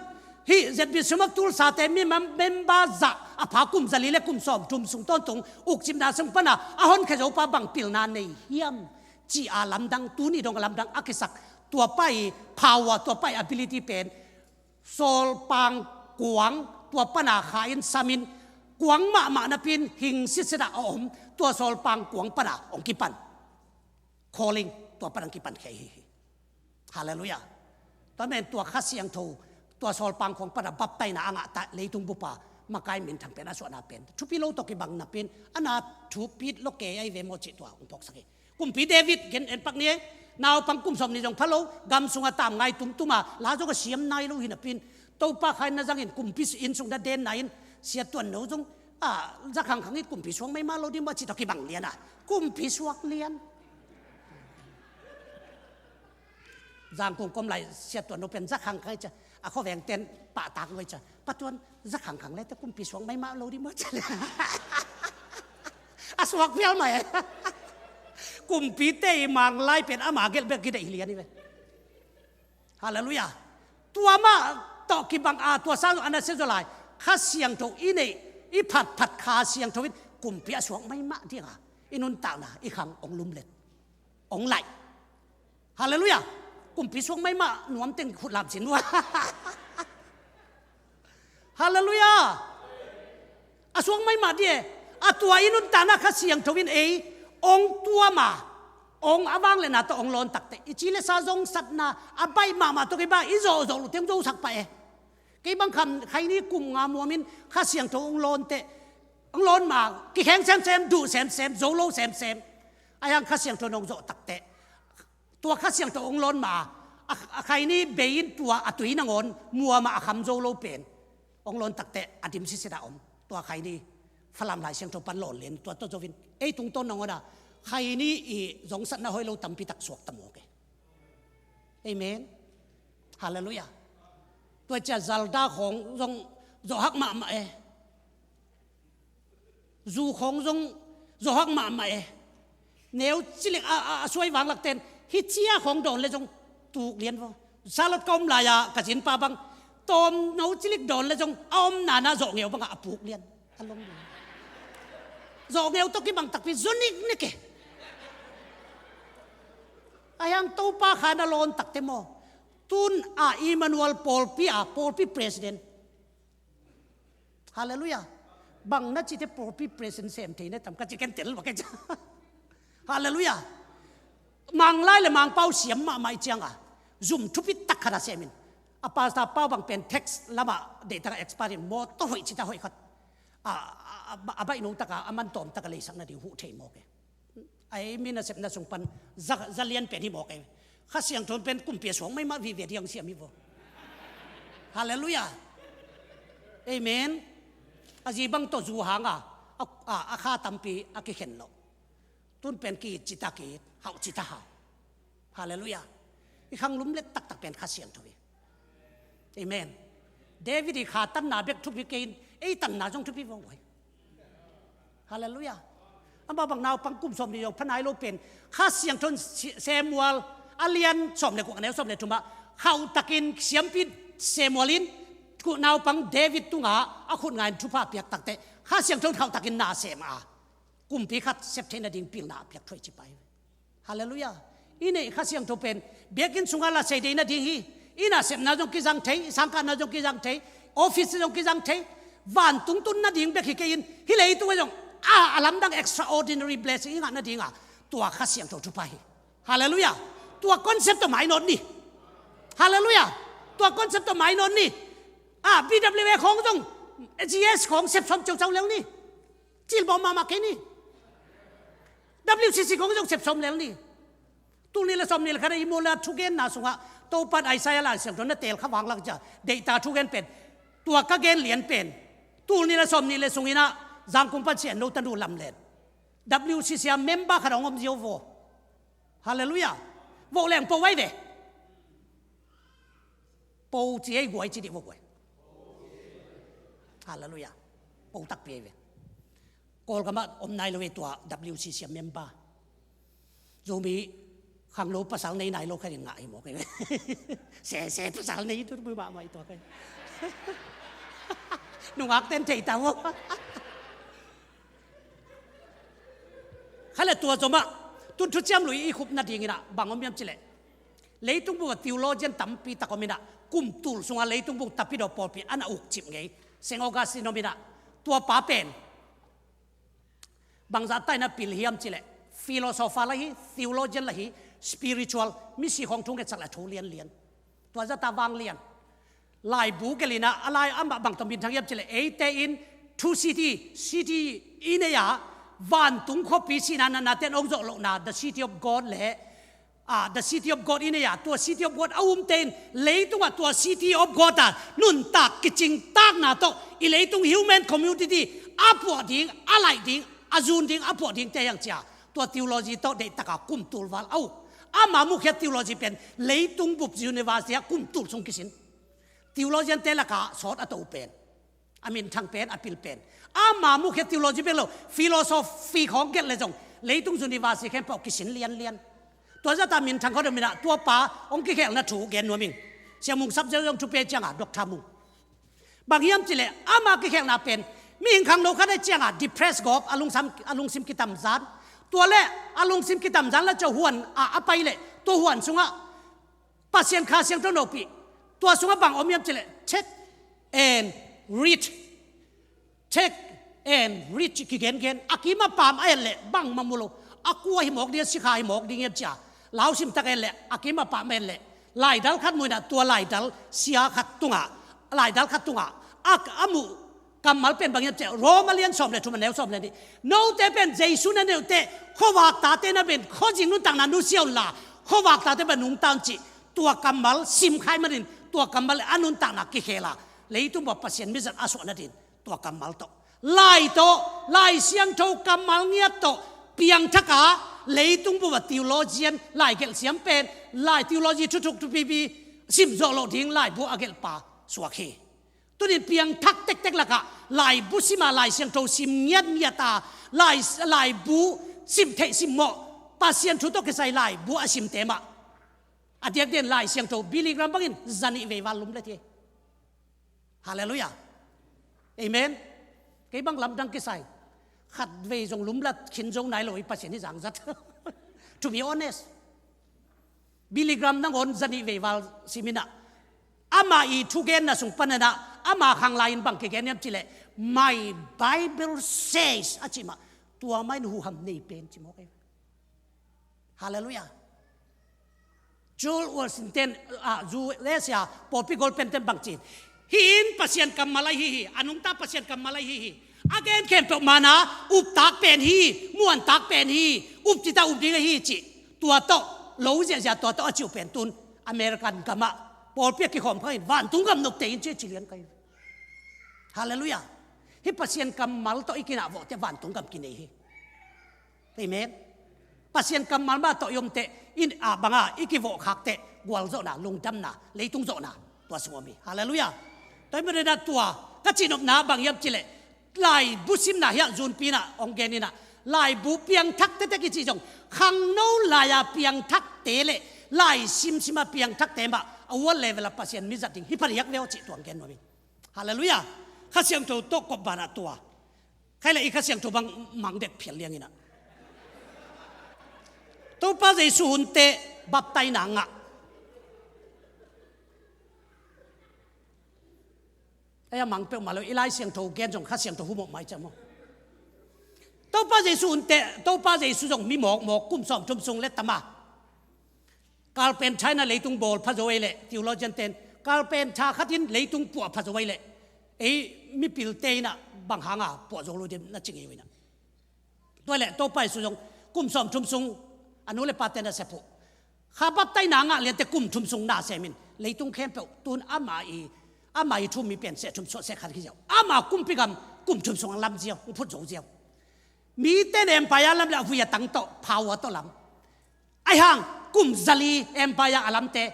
hih Z B C Sum of Tulsa te mi mem-, member zah a pha kum zali le kum sawm thum sung tawntung ukcipna sung pana a honkhia zo pa bang pilna nei hiam? Ci a lamdang, tuni dong a lamdang a kisak tua pa i power, tua pa i ability pen sawlpang kuang tua pana kha in samin kuang mahmah napin hing sitset a om, tua sawlpang kuang pana hong kipan calling, tua pana hong kipan khia hi hi. Halleluiah. Tua men tua Kha Siangtho, tua sawlpang kuang pana baptaina a ngah ta leitung bupa makai minthang pen a suahna pen thupi lo tawh kibang napin a na thupit lo kei ai ve maw cih tua hong phawksak hi. Kumpi David gen en pak ni e. Naupang kum sawm ni zong pha lo, gam sunga tam ngai tumtuma la zong a siam nai lo hi napin Topa kha in na zangin kumpi inn sung na denna in siattuan no zong a zakhang khang in kumpi suak maimah lo ding maw cih tawh kibang lian a kumpi suak lian. Zangkung kom lai siattuan no pen zakhang khang i cia a khuaveng ten pahtak lo i cia patuan zakhang khang le te kumpi suak maimah lo ding maw cia. A suak pial mai. Kumpite i manglai pen ama gelh bek kideih lian i ve. Halleluiah. Tua mah tawh kibang a tua sang a na sia zaw lai Kha Siangtho i neih i phatphat Kha Siangtho in kumpi a suak maimah dinga i nuntakna i khang hong lumlet hong laih. Halleluiah. Kumpi suak maimah nuam teng khut lam sin ua. Halleluiah. A suak maimah di e. A tua i nuntakna Kha Siangtho in ei hong tuam a hong a vangliatna tawh hong lawn takte i ci le sa zong satna a baih mahmah tawh kibang i zawhzawh luteng zosak pah e. Kei bang kham khaini kum nga muamin Kha Siangtho hong lawn teh hong lawn ma kikheng semsem, duh semsem, zo lo semsem. A hang Kha Siangtho nong zawh takte tua Kha Siangtho hong lawn ma a, a khaini bei in tua a tui nangawn muama a kham zo lo pen hong lawn takte a dim sitset a om. Tua khaini Falam Lai Siangtho pan lawn len tua tawh zovin ei tungtawn nangawn a khaini i zongsatna hoih lo tampi tak suak ta mawk e. Amen. Halleluiah. Tua cia zalda khawng zong zawhak mahmah e. Zu khawng zong zawhak mahmah e. Neu cilik a, a, a suai vanglak ten hi cia khawng dawn le zong tuk lian vaw. Salot ka om lai-a ka zinpa bang tawm no cilik dawn le zong a om nana zawhngeu bangah a puk lian. A lom lian. Zawhngeu tawh kibang takpi zunik nek e. A hiang Topa kha na lawn takte maw? Tun a Emmanuel pawlpi a pawlpi president. Halleluiah. Bang na cite pawlpi president sem thei na tam ka ci ken tel bak e ca. Halleluiah. Manglai le Mangpau siam mahmah i cianga zum thupi tak khat a semin a pastor pau bang pen tax lama deihtak a expert in mawtaw hoih cita hoih khat a, a, a, a baih no taka a man tawm taka leisak nading huh thei mawk e. Ai mi nasepna sung pan za, za lian pen hi mawk e. Kha Siangtho pen kumpi a suak maimah vive diang siam hi vaw. Halleluiah. Amen. A zi bang tawh zu hanga a, a, a kha tampi a kikhen loh. Tun pen ki cita ki hauh cita hau. Halleluiah. I khang lumlet taktak pen Kha Siangtho hi. Amen. David i kha tanna bek thupi kei in ei tanna zong thupi vaw ngoi. Halleluiah. Amah bang naupang kum sawm ni zong pha nai lo pen Kha Siangtho in Si-, Samuel a lian sawm le kua neu sawm le thumah khauh takin siampi Samuel in naupang David tungah a khut nga in thupha piak takte Kha Siangtho in khauh takin na sem a kumpi khat sep theih nading pilna a piak thuai ci pai. Halleluiah. I neih Kha Siangtho pen biakinn sungah la sei dei nading hi. I nasepna zong kizang thei, i sangkahna zong kizang thei, office zong kizang thei, Vantung tun nading bek hi kei in, hih leitung ah zong a, a lamdang extraordinary blessing i ngah nadinga tua Kha Siangtho thupha hi. Halleluiah. Tua concept tawh mainawt ni. Halleluiah. Tua concept tawh mainawt ni. A, B W A khawng zong, G S khawng sepsawm ceucau lel ni. Cilbawm mahmah kei ni. W C C khawng zong sepsawm lel ni. Tul nih le sawm nih le khat a i mu le a thugenna sungah Topa in Isaiah Lai Siangtho na teel kha vang lak cia deihta thugen pen, tua ka gen lian pen, tul nih le sawm nih le sungin ah Zangkong pan Sian No tanu lamlen W C C a member khat a hong om zia uh vaw. Halleluiah. Voh leng po vai ve. Po ci ei guai ci dih vaw guai. Halleluiah. Po takpi ei ve. Kawlgam ah om nai lo ei tua W C C a member. Zomi khangno pasal nei nai lo kha in ngah hi mawk ei ve. Sese pasal nei tu bui mahmah i tua kha. Nungak ten thei ta vaw. Kha le tua zomah tun thuciam lui i khup nadingin ah bang om hiam cileh, leitung bup a theologian tampi tak om in ah kum tul sungah leitung bup tapidaw pawlpi a na ukcip ngei Saint Augustine om in ah, tua pa pen bangzah taina pil hiam cileh, philosopher la hi, theologian la hi, spiritual, misi khawng thu ngetsak le a tho lianlian. Tua zata vanglian laibu gelh in ah, a lai amah bang tawh minthang hiam cileh, eite in two city, city i nei a, vantung khuapi sihna natna ten hong zawh lohna, the city of God le, a, the city of God i nei a, tua city of God a umte in leitungah tua city of God a nuntak kicingtakna tawh i leitung human community a puah ding, a laih ding, a zun ding, a puah dingte hiang cia tua theology tawh deihtaka kum tul val a uk. Ama mukhiat theology pen leitung bup university ah kum tul sung kisin theologiante lakah sawt a to pen, a minthang pen, a pil pen. Ama mukhiat theology bek lo, philosophy khawng gelh le zong leitung university khempeuh kisin lianlian. Tua zata minthang khawng dom in ah tua pa hong kikhelna thu gen nuam ing. Sia Mung Sap Zeu zong thu pe cianga Doctor Mung. Bang hiam cileh ama kikhelna pen mihing khangno khat a cianga depressed gawp, a lungsam, a lungsim kitamzan. Tua le a lungsim kitamzan la co huan a, a pai le tua huan sungah Pasian Kha Siangtho nopih. Tua sungah bang om hiam cileh, take and read. Take and read ci kigengen. A kim a pam a en leh bangmah mu lo. A kua hi mawk ding, a sikha hi mawk ding hiam cia. Lausim tak en leh a kim a pam a en leh laidal khat mu in ah, tua laidal sia khat tungah, laidal khat tungah a, a muh kammal pen bang hiam cia, Rom a lian sawm le thum a neu sawm le nih. Note pen Jesu na neuhteh khuavak tate na pen khuazing nuntakna nusia unla, khuavak tate pen nungta un cih. Tua kammal simkhai manin tua kammal a nuntakna kikhel a, leitung bup Pasian mizat a suah nadin tua kammal tawh, lai tawh, Lai Siangtho kammal ngiat tawh piangthak a, leitung bup a theologian, lai gelh siam pen, lai theology thuthuk thupipi sim zawh loh ding laibu a gelhpa suak hi. Tunin piangthak tektek lakah laibu sim a, Lai Siangtho sim ngiatngiat a, lai, laibu sim theih sim mawh, Pasian thu tawh kisai laibu a simte mah a diakdiakin Lai Siangtho Billy Graham bangin zanih vei val lum le thei. Halleluiah. Amen. Kei bang lamdang kisai, khat vei zong lumlat khin zo nai lo i Pasian hi zangzat. To be honest, Billy Graham nangawn zanih vei val sim in ah, ama i thugenna sung panin ah ama khanglai in bang kigen hiam cileh, "My Bible says," a cih mah, tua mah in huham nei pen ci mawk ei. Halleluiah. George Washington, ah, U S A pawlpi golpenten bang ci in, "Hih in Pasian kammal ahi hi, a nungta Pasian kammal ahi hi. A gen khempeuh mana uptak pen hi, muantak pen hi, up cita up ding ahi," cih. Tua tawh lo ziahziah tua tawh a ciuh pen tun American gamah pawlpi a kikhawm kha in, "Vantung gam nopte in," ci, ci lian kha in. Halleluiah. Hih Pasian kammal tawh i kinah vawhte vantung gam kinei hi. Amen. Pasian kammal mah tawh i omte in, a, banga i kivawhkhakte gualzawhna, lungdamna, leitung zawhna tua sung om hi. Halleluiah. Tua i manena tua ka cihnopna bang hiam cileh, laibu simna hiah zunpi inah hong gen inah, laibu piangthak tektek i cih zong, khangno lai-a piangthakte le lai simsim a piangthakte mah a world level a Pasian mizat ding hi phadiak veu cih tuang gen nuam hi. Halleluiah. Kha Siangtho tawh kop banah tua. Khaile i Kha Siangtho bang mang det phial liang inah, Topa Jesu hunte baptaina ngah. Ei a mang peuhmah lo, i Lai Siangtho gen zong Kha Siangtho hu mawh mai ciah maw. Topa Jesu hun teh, Topa Jesu zong mi mawkmawk kum sawmthum sung le tama. Carpenter in a leitung bawl pha zo ei leh, theologian ten, carpenter khat in leitung puah pha zo ei leh, ei mipilte in a bang hanga puah zo lo ding na ci ngei uh in a. Tua leh Topa Jesu zong kum sawmthum sung a nu le pate na sep uh. Kha baptaina a ngah liante kum thum sung na sem in leitung khempeuh tun ama i, ama i thu mi pen seh thum suah seh khat hi ziau. Ama kumpi gam kum thum sung a lam ziau, hong phut zo ziau. Mite in empire lam le a vui a tang tawh, power tawh lam. Ahi hang kum zali empire a lamte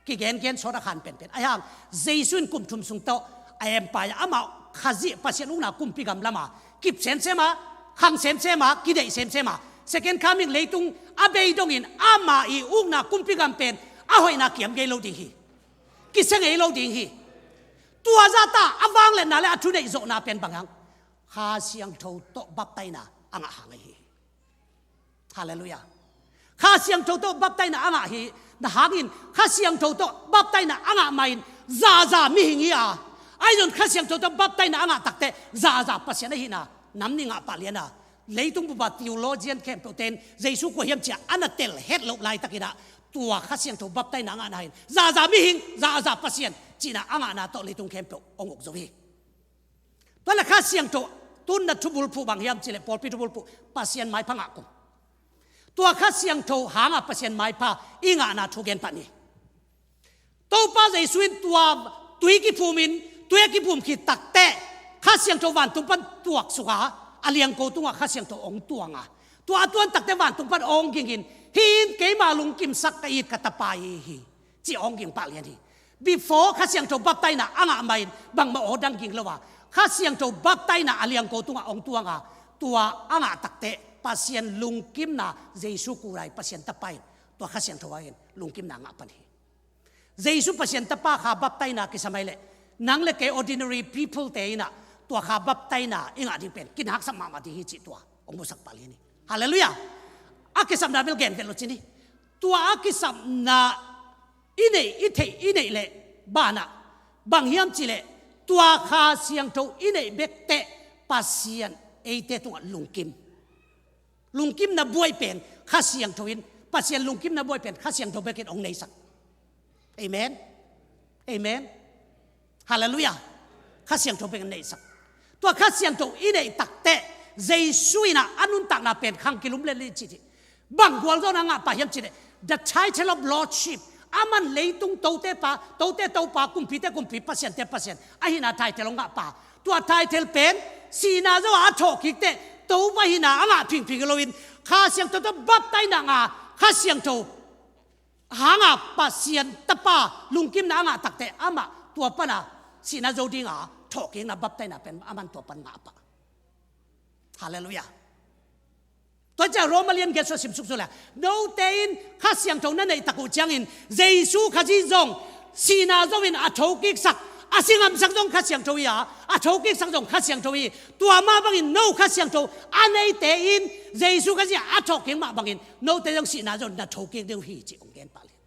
kigengen sawt a khan penpen. Ahi hang Jesu in kum thum sung tawh a empire, amah Khazih Pasian ukna kumpi gam lama kip semsem a, khang semsem a, kideih semsem a, second coming leitung a bei dongin ama i ukna kumpi gam pen a hoihna kiam ngei lo ding hi. Kisia ngei lo ding hi. Tua zahta a vangliatna le a thuneih zawhna pen bang hang? Kha Siangtho tawh baptaina a ngah hang ahi hi. Halleluiah. Kha Siangtho tawh baptaina a ngah hi na hangin, Kha Siangtho tawh baptaina a ngah mahin zaza mihing hi a, ahi zong Kha Siangtho tawh baptaina a ngah takteh zaza Pasian ahihna nam nih ngah pah lian a, leitung bupa theologian khempeuhte in Jesu kua hiam ci-a a na tel het loh laitakin ah, tua Kha Siangtho baptaina a ngahna hin zaza mihing, zaza Pasian cihna a ngahna tawh leitung khempeuh hong uk zo hi. Tua le Kha Siangtho, tun na thubulphuh bang hiam cih leh, pawlpi thubulphuh, Pasian maipha ngah kum. Tua Kha Siangtho hanga Pasian maipha i ngahna thu gen pah ni. Topa Jesu in tua tui kiphum in, tui a kiphum khit takteh Kha Siangtho vantung pan tuaksuk a, a liangko tungah Kha Siangtho hong tuang a, tua a tuan takteh vantung pan hong ging in, "Hih in keima lungkimsak ka it ka Tapa hi hi," ci hong ging pah lian hi. Before Kha Siangtho baptaina a ngah mahin bangmah aw dang ging lo a, Kha Siangtho baptaina a liangko tungah hong tuang a, tua a ngah takteh Pasian lungkimna, Jesu kulai Pasian Tapa in tua Kha Siangtho a in lungkimna ngah pan hi. Jesu Pasian Tapa Kha baptaina kisam ahih leh, nang le kei ordinary people te in ah tua Kha baptaina i ngah ding pen kinaksak mahmah ding hi cih tua hong musak pah lian hi. Halleluiah. A kisapna bel gen vet lo ci ni. Tua a kisapna i neih, i theih, i neih leh banah bang hiam cih leh, tua Kha Siangtho i neih bek teh Pasian eite tungah lungkim. Lungkimna buai pen Kha Siangtho in, Pasian lungkimna buai pen Kha Siangtho bekin hong neisak. Amen. Amen. Halleluiah. Kha Siangtho bekin neihsak. Tua Kha Siangtho i neih takteh Jesu in ah a nuntakna pen khang kilum lel hi ci hi. Bang gualzawhna ngah pah hiam cih leh, the title of lordship, aman leitung tote pa, tote Topa, kumpite Kumpi, Pasiante Pasian ahihna title hong ngah pah. Tua title pen sihna zo a a thawhkik teh Topa hihna a ngah phingphing hi loin, Kha Siangtho tawh baptaina ngah, Kha Siangtho hanga Pasian Tapa lungkimna a ngah takteh amah tua pana sihna zo dinga thawhkikna baptaina pen aman tua pan ngah pah. Halleluiah. Tua ciang Roma lian giat sung simsuk zo le, note in Kha Siangtho na neih tak uh ciangin Jesu Khazih zong sihna zo in a thokiksak, a si ngamsak zong Kha Siangtho hi a, a thokiksak zong Kha Siangtho hi. Tua mah bangin no Kha Siangtho a neite in Jesu Khazih a thawhkik mah bangin note zong sihna zo in na thokik ding uh hi ci hong gen pah lian.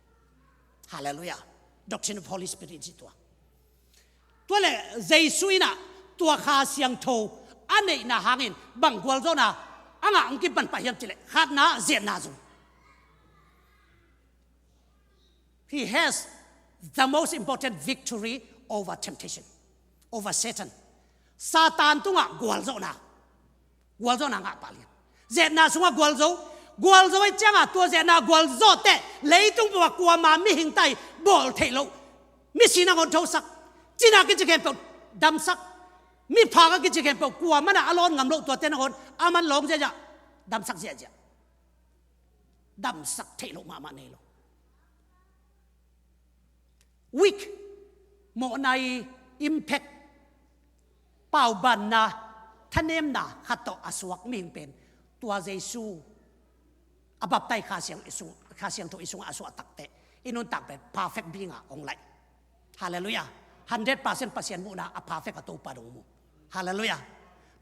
Halleluiah. Doctrine of Holy Spirit in ci tua. Tua le Jesu in ah tua Kha Siangtho a neihna hangin bang gualzawhna a ngah hong kipan pah hiam cih leh, khatna, ziatna zong. He has the most important victory over temptation, over Satan. Satan tungah gualzawhna, gualzawhna ngah pah lian. Ziatna sungah gualzo, gualzo ahih ciangah tua ziatna gualzawh teh leitung bupa kuama mihing ta i bawl theih loh, misi nangawn thosak, cina kici khempeuh damsak, miphak a kici khempeuh kuamah in a lawn ngam loh tuate nangawn aman lawng ziahziah, damsak ziahziah. Damsak theih loh mahmah nei lo. Weak, mawhna i impact, paubanna, thanemna khat tawh a suak mihing pen tua Jesu a baptai Kha Siang i sung, Kha Siangtho i sungah a suah takteh i nuntak pen perfect being ah hong laih. Halleluiah. Hundred percent Pasian muhna a perfect a Topa dong mu. Halleluiah.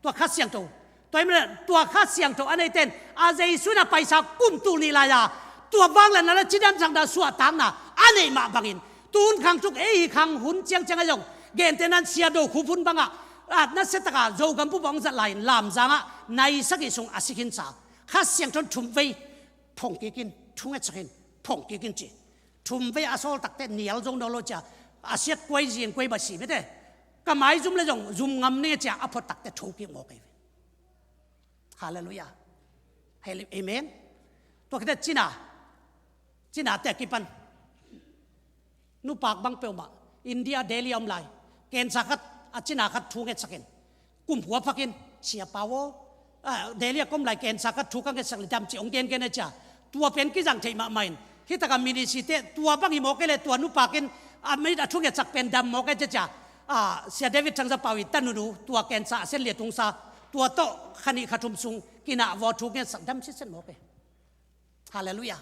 Tua Kha Siangtho, tua ahih manin tua Kha Siangtho a neite in a Jesu in a paisa kum tul nih lai-a tua vangliatna le cidamsakna suahtakna a neih mah bangin, tun khang thuk ei hi khang hun ciangciang a zong Gentehna in Sia Do Khup hun bangah, a, nasia taka Zogam bup ah hong zat lai-in Lamzang ah nai sagih sung a si khinsa. Kha Siangtho in thumvei phongkik in, thungetsak in, phongkik in ci. Thumvei a sawl takteh nial zo nawn lo cia, a siat kuai zing kuai basi mete. Ka maizum le zong zum ngam ning e cia a phot takteh thokik mawk ei ve. Halleluiah. Hale-, amen. Tua khit teh cina, cinate a kipan nupak bang peuhmah India Delhi a om lai, cancer khat, a cina khat thu ngetsak in, kum kua phakin, Sia Pau aw, a, Delhi a ka om lai cancer khat thu ka ngetsak le dam ci hong gengen a cia. Tua pen kizang theih mahmah in, hih taka ministry-te tua bang hi mawk ei le tua nupak in a mit a thu ngetsak pen dam mawk ei cia cia. A, Sia David Thangzapau i tanunu tua cancer a sen liat hong sa, tua tawh kha nih kha thum sung kinah vaw thu ngetsak dam sitset mawk ei. Halleluiah.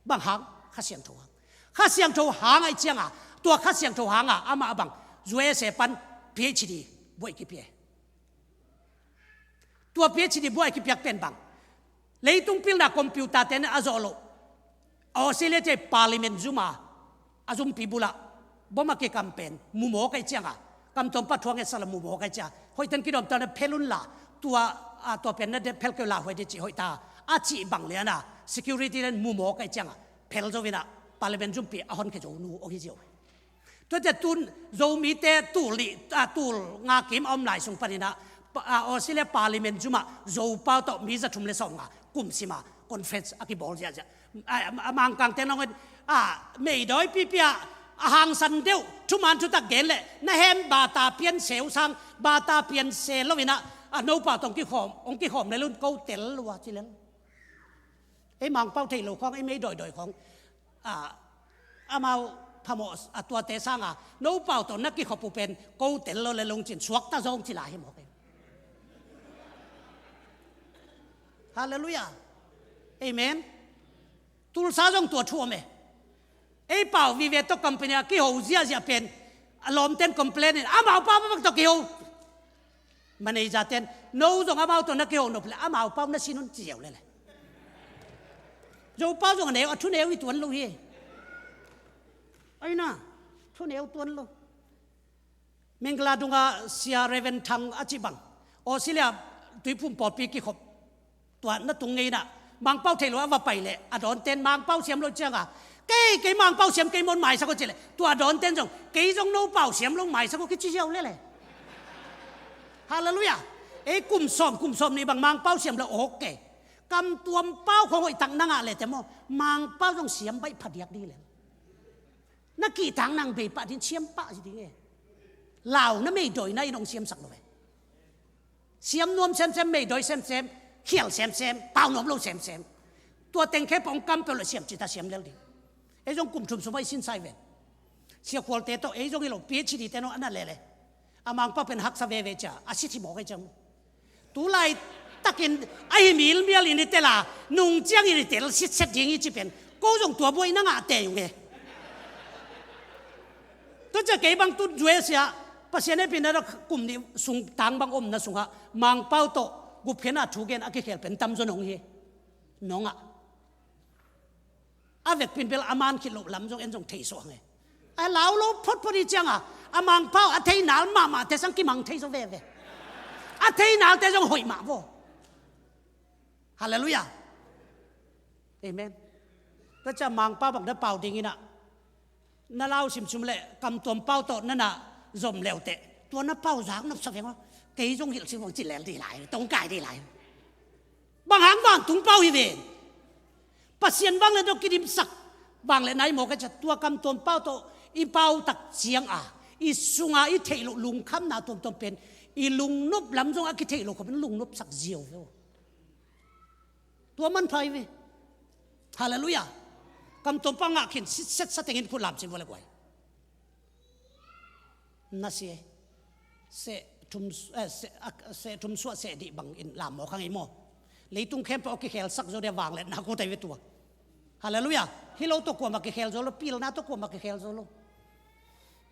Bang hang? Kha Siangtho hang. Kha Siangtho hang ahih cianga, tua Kha Siangtho hanga amah bang U S A pan P H D buai kipia. Tua P H D buai kipiak pen bang, leitung pilna computer-te in a zawh loh, Australia-te parliament zuma a zumpi bulah bom a kikam pen mu mawk ahih cianga, kamtuam pau thu a ngetsak la mu mawk ahih cia, hoihten kidawmtuamna phel unla, tua, a, tua pen na de phel kei unla huai de cih hoihta a cih bang liana security-te in mu mawk ahih cianga phel zo inah parliament zumpi a honkhia zo nu hong hi ziau. Tua cia tun Zomite tul nih, a, tul nga kim a om lai sung paninah, pa-, a, Australia parliament zumah Zopau tawh mi za thum le sawmnga kum sima conference a kibawl ziahziah. A, a, a Mangkangte nongin, a, meidawi pipia a hangsan deuh, thuman thutak gen le na hem bata pian seu sang, bata pian se loinah, a, nopau tawh hong kikhawm, hong kikhawm lel un ko tel lua ci lel. Ei Mangpau thei lo khawng, ei meidawidawi khawng, a, amau phamawh a tuate sanga nopau tawh na kikhop uh pen ko tel lo le lungcin suakta zawng ci lai hi mawk ei. Halleluiah. Amen. Tulsa zong tua thu om e. Ei pau vive tawh company a kiho ziahziah pen a lawmten complain in amau pau bak tawh kiho. Manager-ten, no zong amau tawh na kiho nop le amau pau na sin un ci ziau lele. Zopau zong a neu, a thuneu hi tuan lo hi. Aina, thuneu tuan lo. Mingla dunga Sia Reverend Thang a cih bang, Australia Tuiphum pawlpi kikhop tua na tung ngeinah Mangpau thei lo a va pai leh a dawnten Mangpau siam lo cianga, kei, kei Mangpau siam kei mawn maisak aw ci leh, tua a dawnten zong kei zong nopau siam lo maisak aw kici ziau lele. Halleluiah. Ei kum sawm, kum sawm nih bang Mangpau siam lo awk kei. Kamtuam pau khawng hoihtak na ngah leh te maw, Mangpau zong siam baih phadiak ding hi lel. Na kihtak nang bei pah ding, siam pah zi ding e. Lau na meidawina in hong siamsak lo e. Siam nuam semsem, meidawi semsem, khial semsem, pau nuam lo semsem. Tua teng khe pawng kam peuh lo siam cita siam lel ding. Ei zong kum thum sum a i sinsai ven. Sia Khualte tawh ei zong hi lo, P H D te no a na lele. A Mangpau pen haksa veve cia a si thimawk ei cia mu. Tulai takin a hi milmial in i tel a, nung ciangin i tel sitset ding i ci pen ko zong tua buaina ngah tei ung e. Tua cia kei bang tun zuesia Pasian hehpihna kum nih sung tang bang omna sungah Mangpau tawh gupkhiatna thugen a kikhel pen tamzaw nong hi. Nongah a vekpin bel a man khit loh lam zong en zong thei suak nge. A lau lo photphot i cianga a Mangpau a thei nal mahmahte sang kimang thei zaw veve. A thei nalte zong hoih mah vaw. Halleluiah. Amen. Tua cia Mangpau bang na pau dinginah na lau simsum le kamtuam pau tawh na na zom leuteh tua na pau zak nopsa veng aw. Kei zong hilh sing vang ci lel dih lai, tongkai dih lai. Bang hang vantung pau hi ven. Pasian vanglian tawh kidimsak vanglian na hi mawk a cia, tua kamtuam pau tawh i pau tak cianga i sunga i theih loh lungkhamna tuamtuam pen i lungnop lam zong a kitheih loh khop in lungnopsak ziau ve aw. Tua manpha hi ve. Halleluiah. Kamtuam pau ngah khin sitset sa tengin khut lamsim vua le guai. Na si e. Seh thum, eh, seh, ah, seh thum suah seh dih bangin lam mawk hang i maw. Leitung khempeuh a kikhelsak zo dia vangliatna ko tai ve tua. Halleluiah. Hi lo tawh kuamah kikhel zo lo, pilna tawh kuamah kikhel zo lo.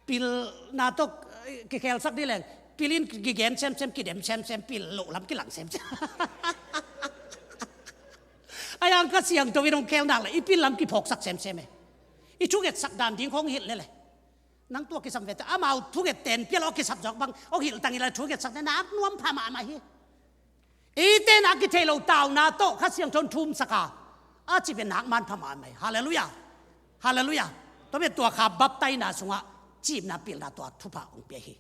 Pilna tawh, eh, kikhelsak dih leng pilin kigen semsem, kidem semsem, pil loh lam kilang semsem. A yang Kha Siangtho in hong khel nak le i pil lam kiphawksak semsem e. I thungetsak dan ding khawng hilh lele. Nang tua kisam vete, amau thunget ten pial aw kisap zawk bang, aw hilh tang ila thunget sak te, nak nuam pha mahmah hi. Eite na kitheih lo tauna tawh Kha Siangtho in thumsak a, a cih pen nak man pha mahmah hi. Halleluiah. Halleluiah. Tua pen tua kha baptaina sungah cihna pilna tua thupha hong pia hi.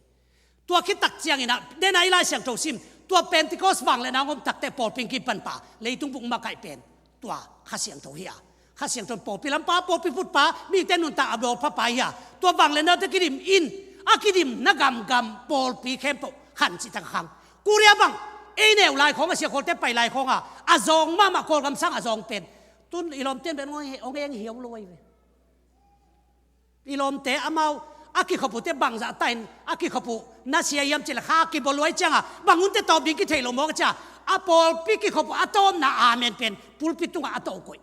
Tua khit tak ciangin ah, den a i Lai Siangtho sim, tua Pentecost vangliatna hong om takte pawlpi in kipan pa, leitung bup makaih pen tua Kha Siangtho hi a. Kha Siangtho in pawlpi lam pa, pawlpi put pa, mite nuntak a bawl pha pa hi a. Tua vangliatnate kidim in, a kidimna gamgam pawlpi khempeuh khan cih tak a khang. Korea bang, ei neu lai khawng a, siakhawlte pai lai khawng a, a zawng mahmah, Kawlgam sang a zawng pen. Tun i lawmte in pen hong eng hiau lo ahi ve. I lawmte amau a kikhop uh te bangzah ta in a kikhop uh na sia hiam cih leh kha kibawl uh ahih ciangin bang hunte tawp ding kitheih lo mawk a, cia a pawlpi kikhop uh a tawpna amen pen pulpit tungah a tawh koih.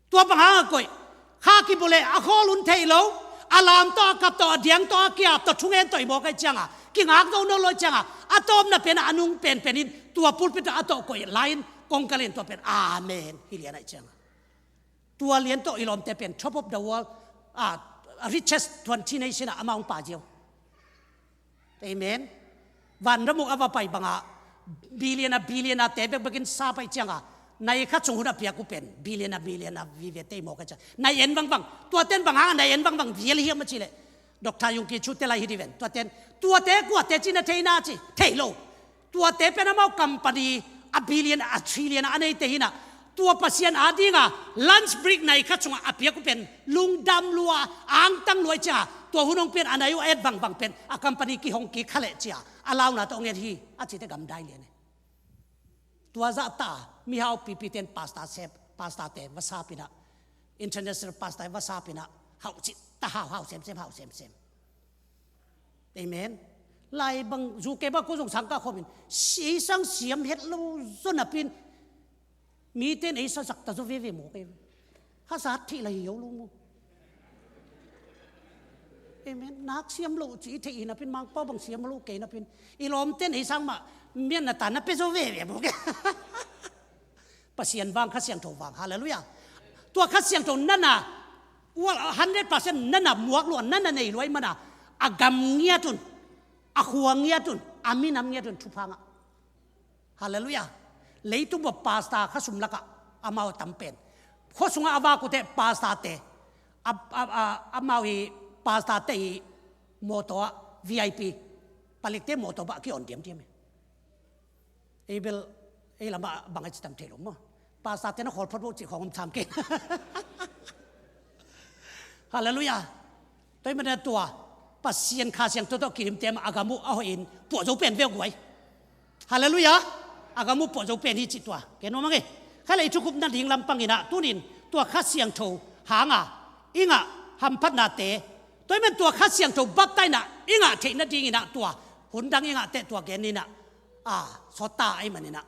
Tua bang hang a koih, kha kibawl leh a khawl hun theih lo, a lam tawh, a kap tawh, a diang tawh, a kiap tawh, thungen tawh i mawk ahih ciangin kingak zo nawn lo ahih ciangin a tawpna pen a nung penpen in tua pulpit tawh a tawh koih lai in kongkal in tua pen amen hi lian ahih ciangin. Tua lian tawh i lawmte pen top of the world, ah, richest twenty nation ah amau hong pha ziau. Amen. Vanram uk a va pai bangah billionaire, billionaire te bekbekin sa pai ciangin nai khat sung hun a piak uh pen billionaire, billionaire vive te i mawk a, cia nai en vangvang. Tuate in bang hang a nai en vangvang vial hiam a cih leh, Doctor Yonggi Cho te lai hi ding ven. Tuate in, tuate kuate cih na thei na ci, thei lo. Tuate pen amau company a billion, a trillion a neite hi in ah, tua Pasian adingin lunch break nai khat sungah a piak uh pen lungdam lua, angtang lua ahih ciangin tua hun hong pia in a nai uh a et vangvang pen a company kihong kik kha leh cia a launa tawh hong et hi a cihte gamdai lian hi. Tua zahta mihau pipite in pastor sep, pastor te va sap in ah, international pastor va sap in ah, hau cih ta, hau, hau semsem, hau semsem. Amen. Lai bang, zu kei bang ko zong sang ka khawm in, si sang siam het lo zaw napi in, mite in ei sa zak ta zaw veve maw kei. Kha sa thih la hi yo lo maw. Amen. Nak siam lo ci thei hi napi in, Mangpau bang siam lo kei napi in, i lawmte in ei sang mah mian na ta na pe zaw veve maw kei. Pasian vang, Kha Siangtho vang. Halleluiah. Tua Kha Siangtho nana, ua, hundred percent nana muak lua, nana nei lua ahih manin a gam ngiat un, a khua ngiat un, a minam ngiat un thupha ngah. Halleluiah. Leitung bup pastor kha sum lakah amau a tam pen. Khua sungah a vak uh te pastor te, a, a, a, amau i pastor te i mawtaw ah V I P, palikte mawtaw bah kiawn diamdiam hi. Ei bel, ei lamah bang a ci tam thei lo maw. Pastor te na khawl phot bo cih khawng om tham kei. Halleluiah. Tua ahih manin tua Pasian Kha Siangtho tawh kidim te mah a gam uh a hoih in puah zo pen veu guai. Halleluiah. A gam uh puah zo pen hi cih tua. Kei nuam a ngei. Kha leh i thukhupna ding lampang in ah, tuni in tua Kha Siangtho hangin i ngah hamphatnate, tua ahih manin tua Kha Siangtho baptaina i ngah theihna dingin ah tua hun dang i ngah teh tua gen in ah, a, sawt ta ahih manin ah.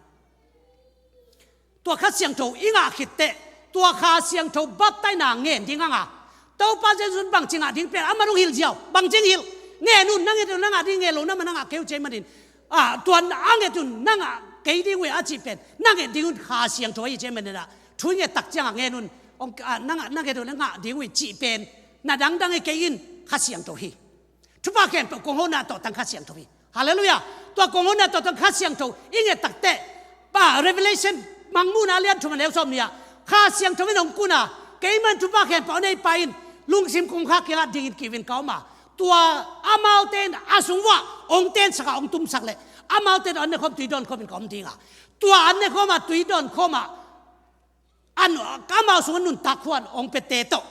Tua Kha Siangtho i ngah khit teh, tua Kha Siangtho baptaina ngen ding hang a, Topa Jesu in bangci ngah ding pen aman hong hilh ziau, bangci hong hilh. Ngen un, na nget un, na ngah ding, ngen lo na mah na ngah kei uh ci ahih manin, a, tua a nget un, na ngah kei ding uh hi a cih pen, na nget ding un Kha Siangtho ahi ci ahih manin ah, thu i nget tak ciangin ngen un, hong, a, na ngah, na nget un, na ngah ding uh hi cih pen, na dangdang hi kei in, Kha Siangtho hi. Thupha khempeuh kong hona tawhtang Kha Siangtho hi. Halleluiah. Tua kong hona tawhtang Kha Siangtho i nget tak teh, pa, Revelation, Mangmuhna a lian thum a neu sawmnih ah, Kha Siangtho in hong kun a, keimah in thupha khempeuh a nei pa in, lungsim kong khak kei a, dingin kiu in ka om a. Tua amaute in a sung uah hong tensak a, hong tumsak leh, amaute in an ne khawm, tui dawn khawm in ka om ding a. Tua an ne khawm a, tui dawn khawm a, an, amau sungah nuntak khuan hong piate tawh,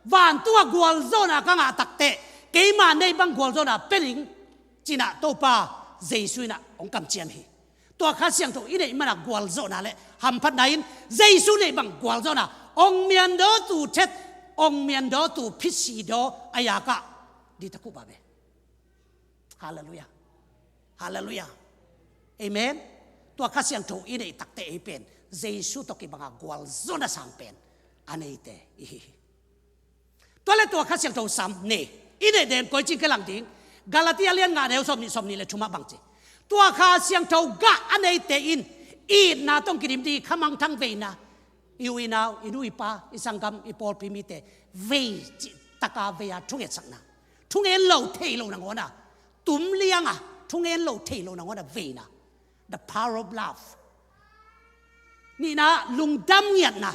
vantungah gualzawhna ka ngah tak teh, keima nei bang gualzawhna pia ning, ci-in ah Topa Jesu in ah hong kamciam hi. Tua Kha Siangtho i neih manin ah gualzawhna leh hamphatna in, Jesu neih bang gualzawhna, hong miandaw tu thet, hong miandaw tu phisi daw a yak ah dih ta khup a ve. Halleluiah. Halleluiah. Amen. Tua Kha Siangtho i neih tak teh ei pen Jesu tawh kibang a gualzawhna sang pen a neite i hi hi. Tua leh tua Kha Siangtho sam nei, i neih den koi cing ka lang ding. Galatia lian nga neu sawmnih, sawmnih leh thum ah bang ci. Tua Kha Siangtho gah a neite in itna tawh hong kidim ding hi, khamangthang veina. I u i nau, i nu i pa, i sanggam, i pawlpi mite vei cih tak a vei a thungetsakna. Thungen lo thei lo nangawn a, tum liang a, thungen lo thei lo nangawn a veina. The power of love. Nihna, lungdam ngiatna.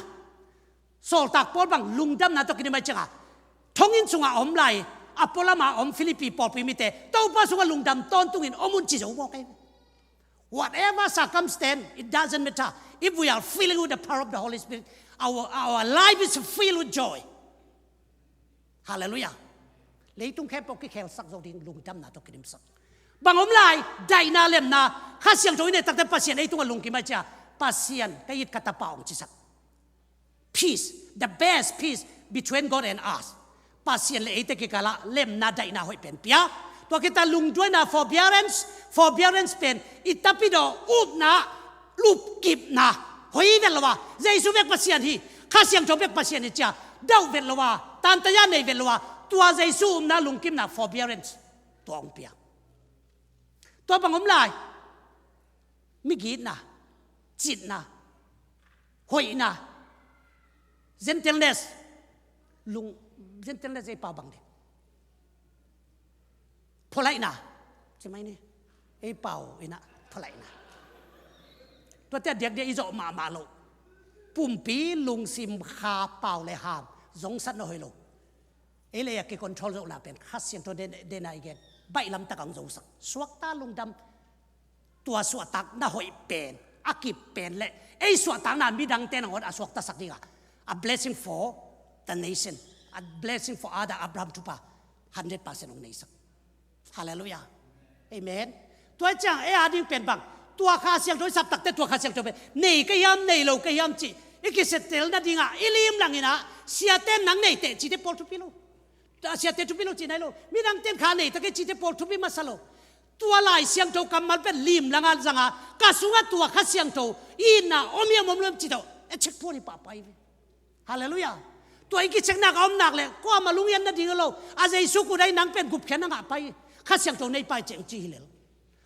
Sawltak Paul bang lungdamna tawh kidim ahih ciangin, thonginn sungah a om lai, a pualam a om Philippi pawlpi mite, Topa sungah lungdam tawntungin om un ci zo mawk ei. Whatever circumstance, it doesn't matter. If we are filling with the power of the Holy Spirit, our, our life is filled with joy. Hallelujah. Leitung khempeuh kikhelsak zo ding lungdamna tawh kidimsak. Bang om lai, daihna lemna, Kha Siangtho i neih takte Pasian ei tungah lungkim ahih ciangin, Pasian ka it ka tapa hong cisak. Peace, the best peace between God and us. Pasian le eite kikalah lemna daihna hoih pen pia. Tua khit a lungduaina forbearance, forbearance pen i tapidaw upna, lupkipna. Hoih vet lo a, Jesu bek Pasian hi, Kha Siangtho bek Pasian hi ci-a dauh vet lo a, tantaya nei vet lo a, tua Jesu upna lungkimna forbearance. Tua hong pia. Tua bang om lai. Migitna, citna, hoihna, gentleness, lung, gentleness ei pau bang ding. Pholaihna, ci mai ni, ei pau in a pholaihna. Tuate a diakdiak i zawh mahmah loh. Pumpi, lungsim, kha, pau le ham, zongsatna hoih lo. Ei le ei a kicontrol zohna pen Kha Siangtho deihna i gen. Baih lamtak a hong zosak. Suakta lungdam. Tua suahtakna hoih pen, a kip pen le ei suahtakna midangte nangawn a suaktasak ding a, a blessing for the nation, a blessing for other, Abraham thupha hundred percent hong neisak. Hallelujah. Amen. Tua ciang ei a ding pen bang, tua Kha Siangtho i sap takte tua Kha Siangtho pen nei ka hiam, nei lo ka hiam cih i kisetelna ding a i limlang in a, siate nang nei teh cite pawl thupi lo. Siate thupi lo cih nai lo. Midangte in kha nei ta kei cite pawl thupi masa lo. Tua Lai Siangtho kammal pen limlang a zang a, ka sungah tua Kha Siangtho itna om hiam om lo hiam cih tawh a check phuan hi pahpah hi ve. Hallelujah. Tua i kicheckna ka om nak leh kuamah lungngiat nading hi lo. A Jesu kut ah nang pen gupkhiatna ngah pah hi. Kha Siangtho nei pah hi cih hong ci hi lel.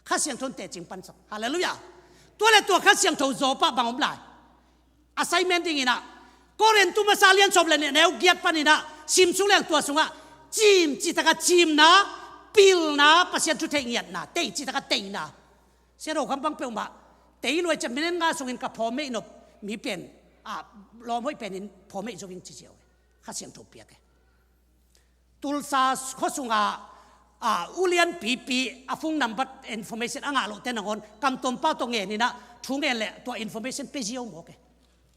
Kha Siangtho in tecing pansak. Hallelujah. Tua le tua Kha Siangtho zaw pah bang om lai. Assignment ding in a, Korin tu masa lian sawm le nih, neu giat pan in a simsuk leng tua sungah cim, citak a cimna, pilna, Pasian thu theih ngiatna, tei, citak a teina. Sia ro kham bang peuhmah tei luai ciang minute nga sungin ka phawmeih nop mi pen, a, lawm hoih penin phawmeih zo ing ci ziau. Kha Siangtho piak e. Tulsa khua sunga, a, ulian pipi a phone number information a ngah lohte nangawn Kamtuam Pau tawh ngen in a thu ngen leh tua information pe ziau mawk e.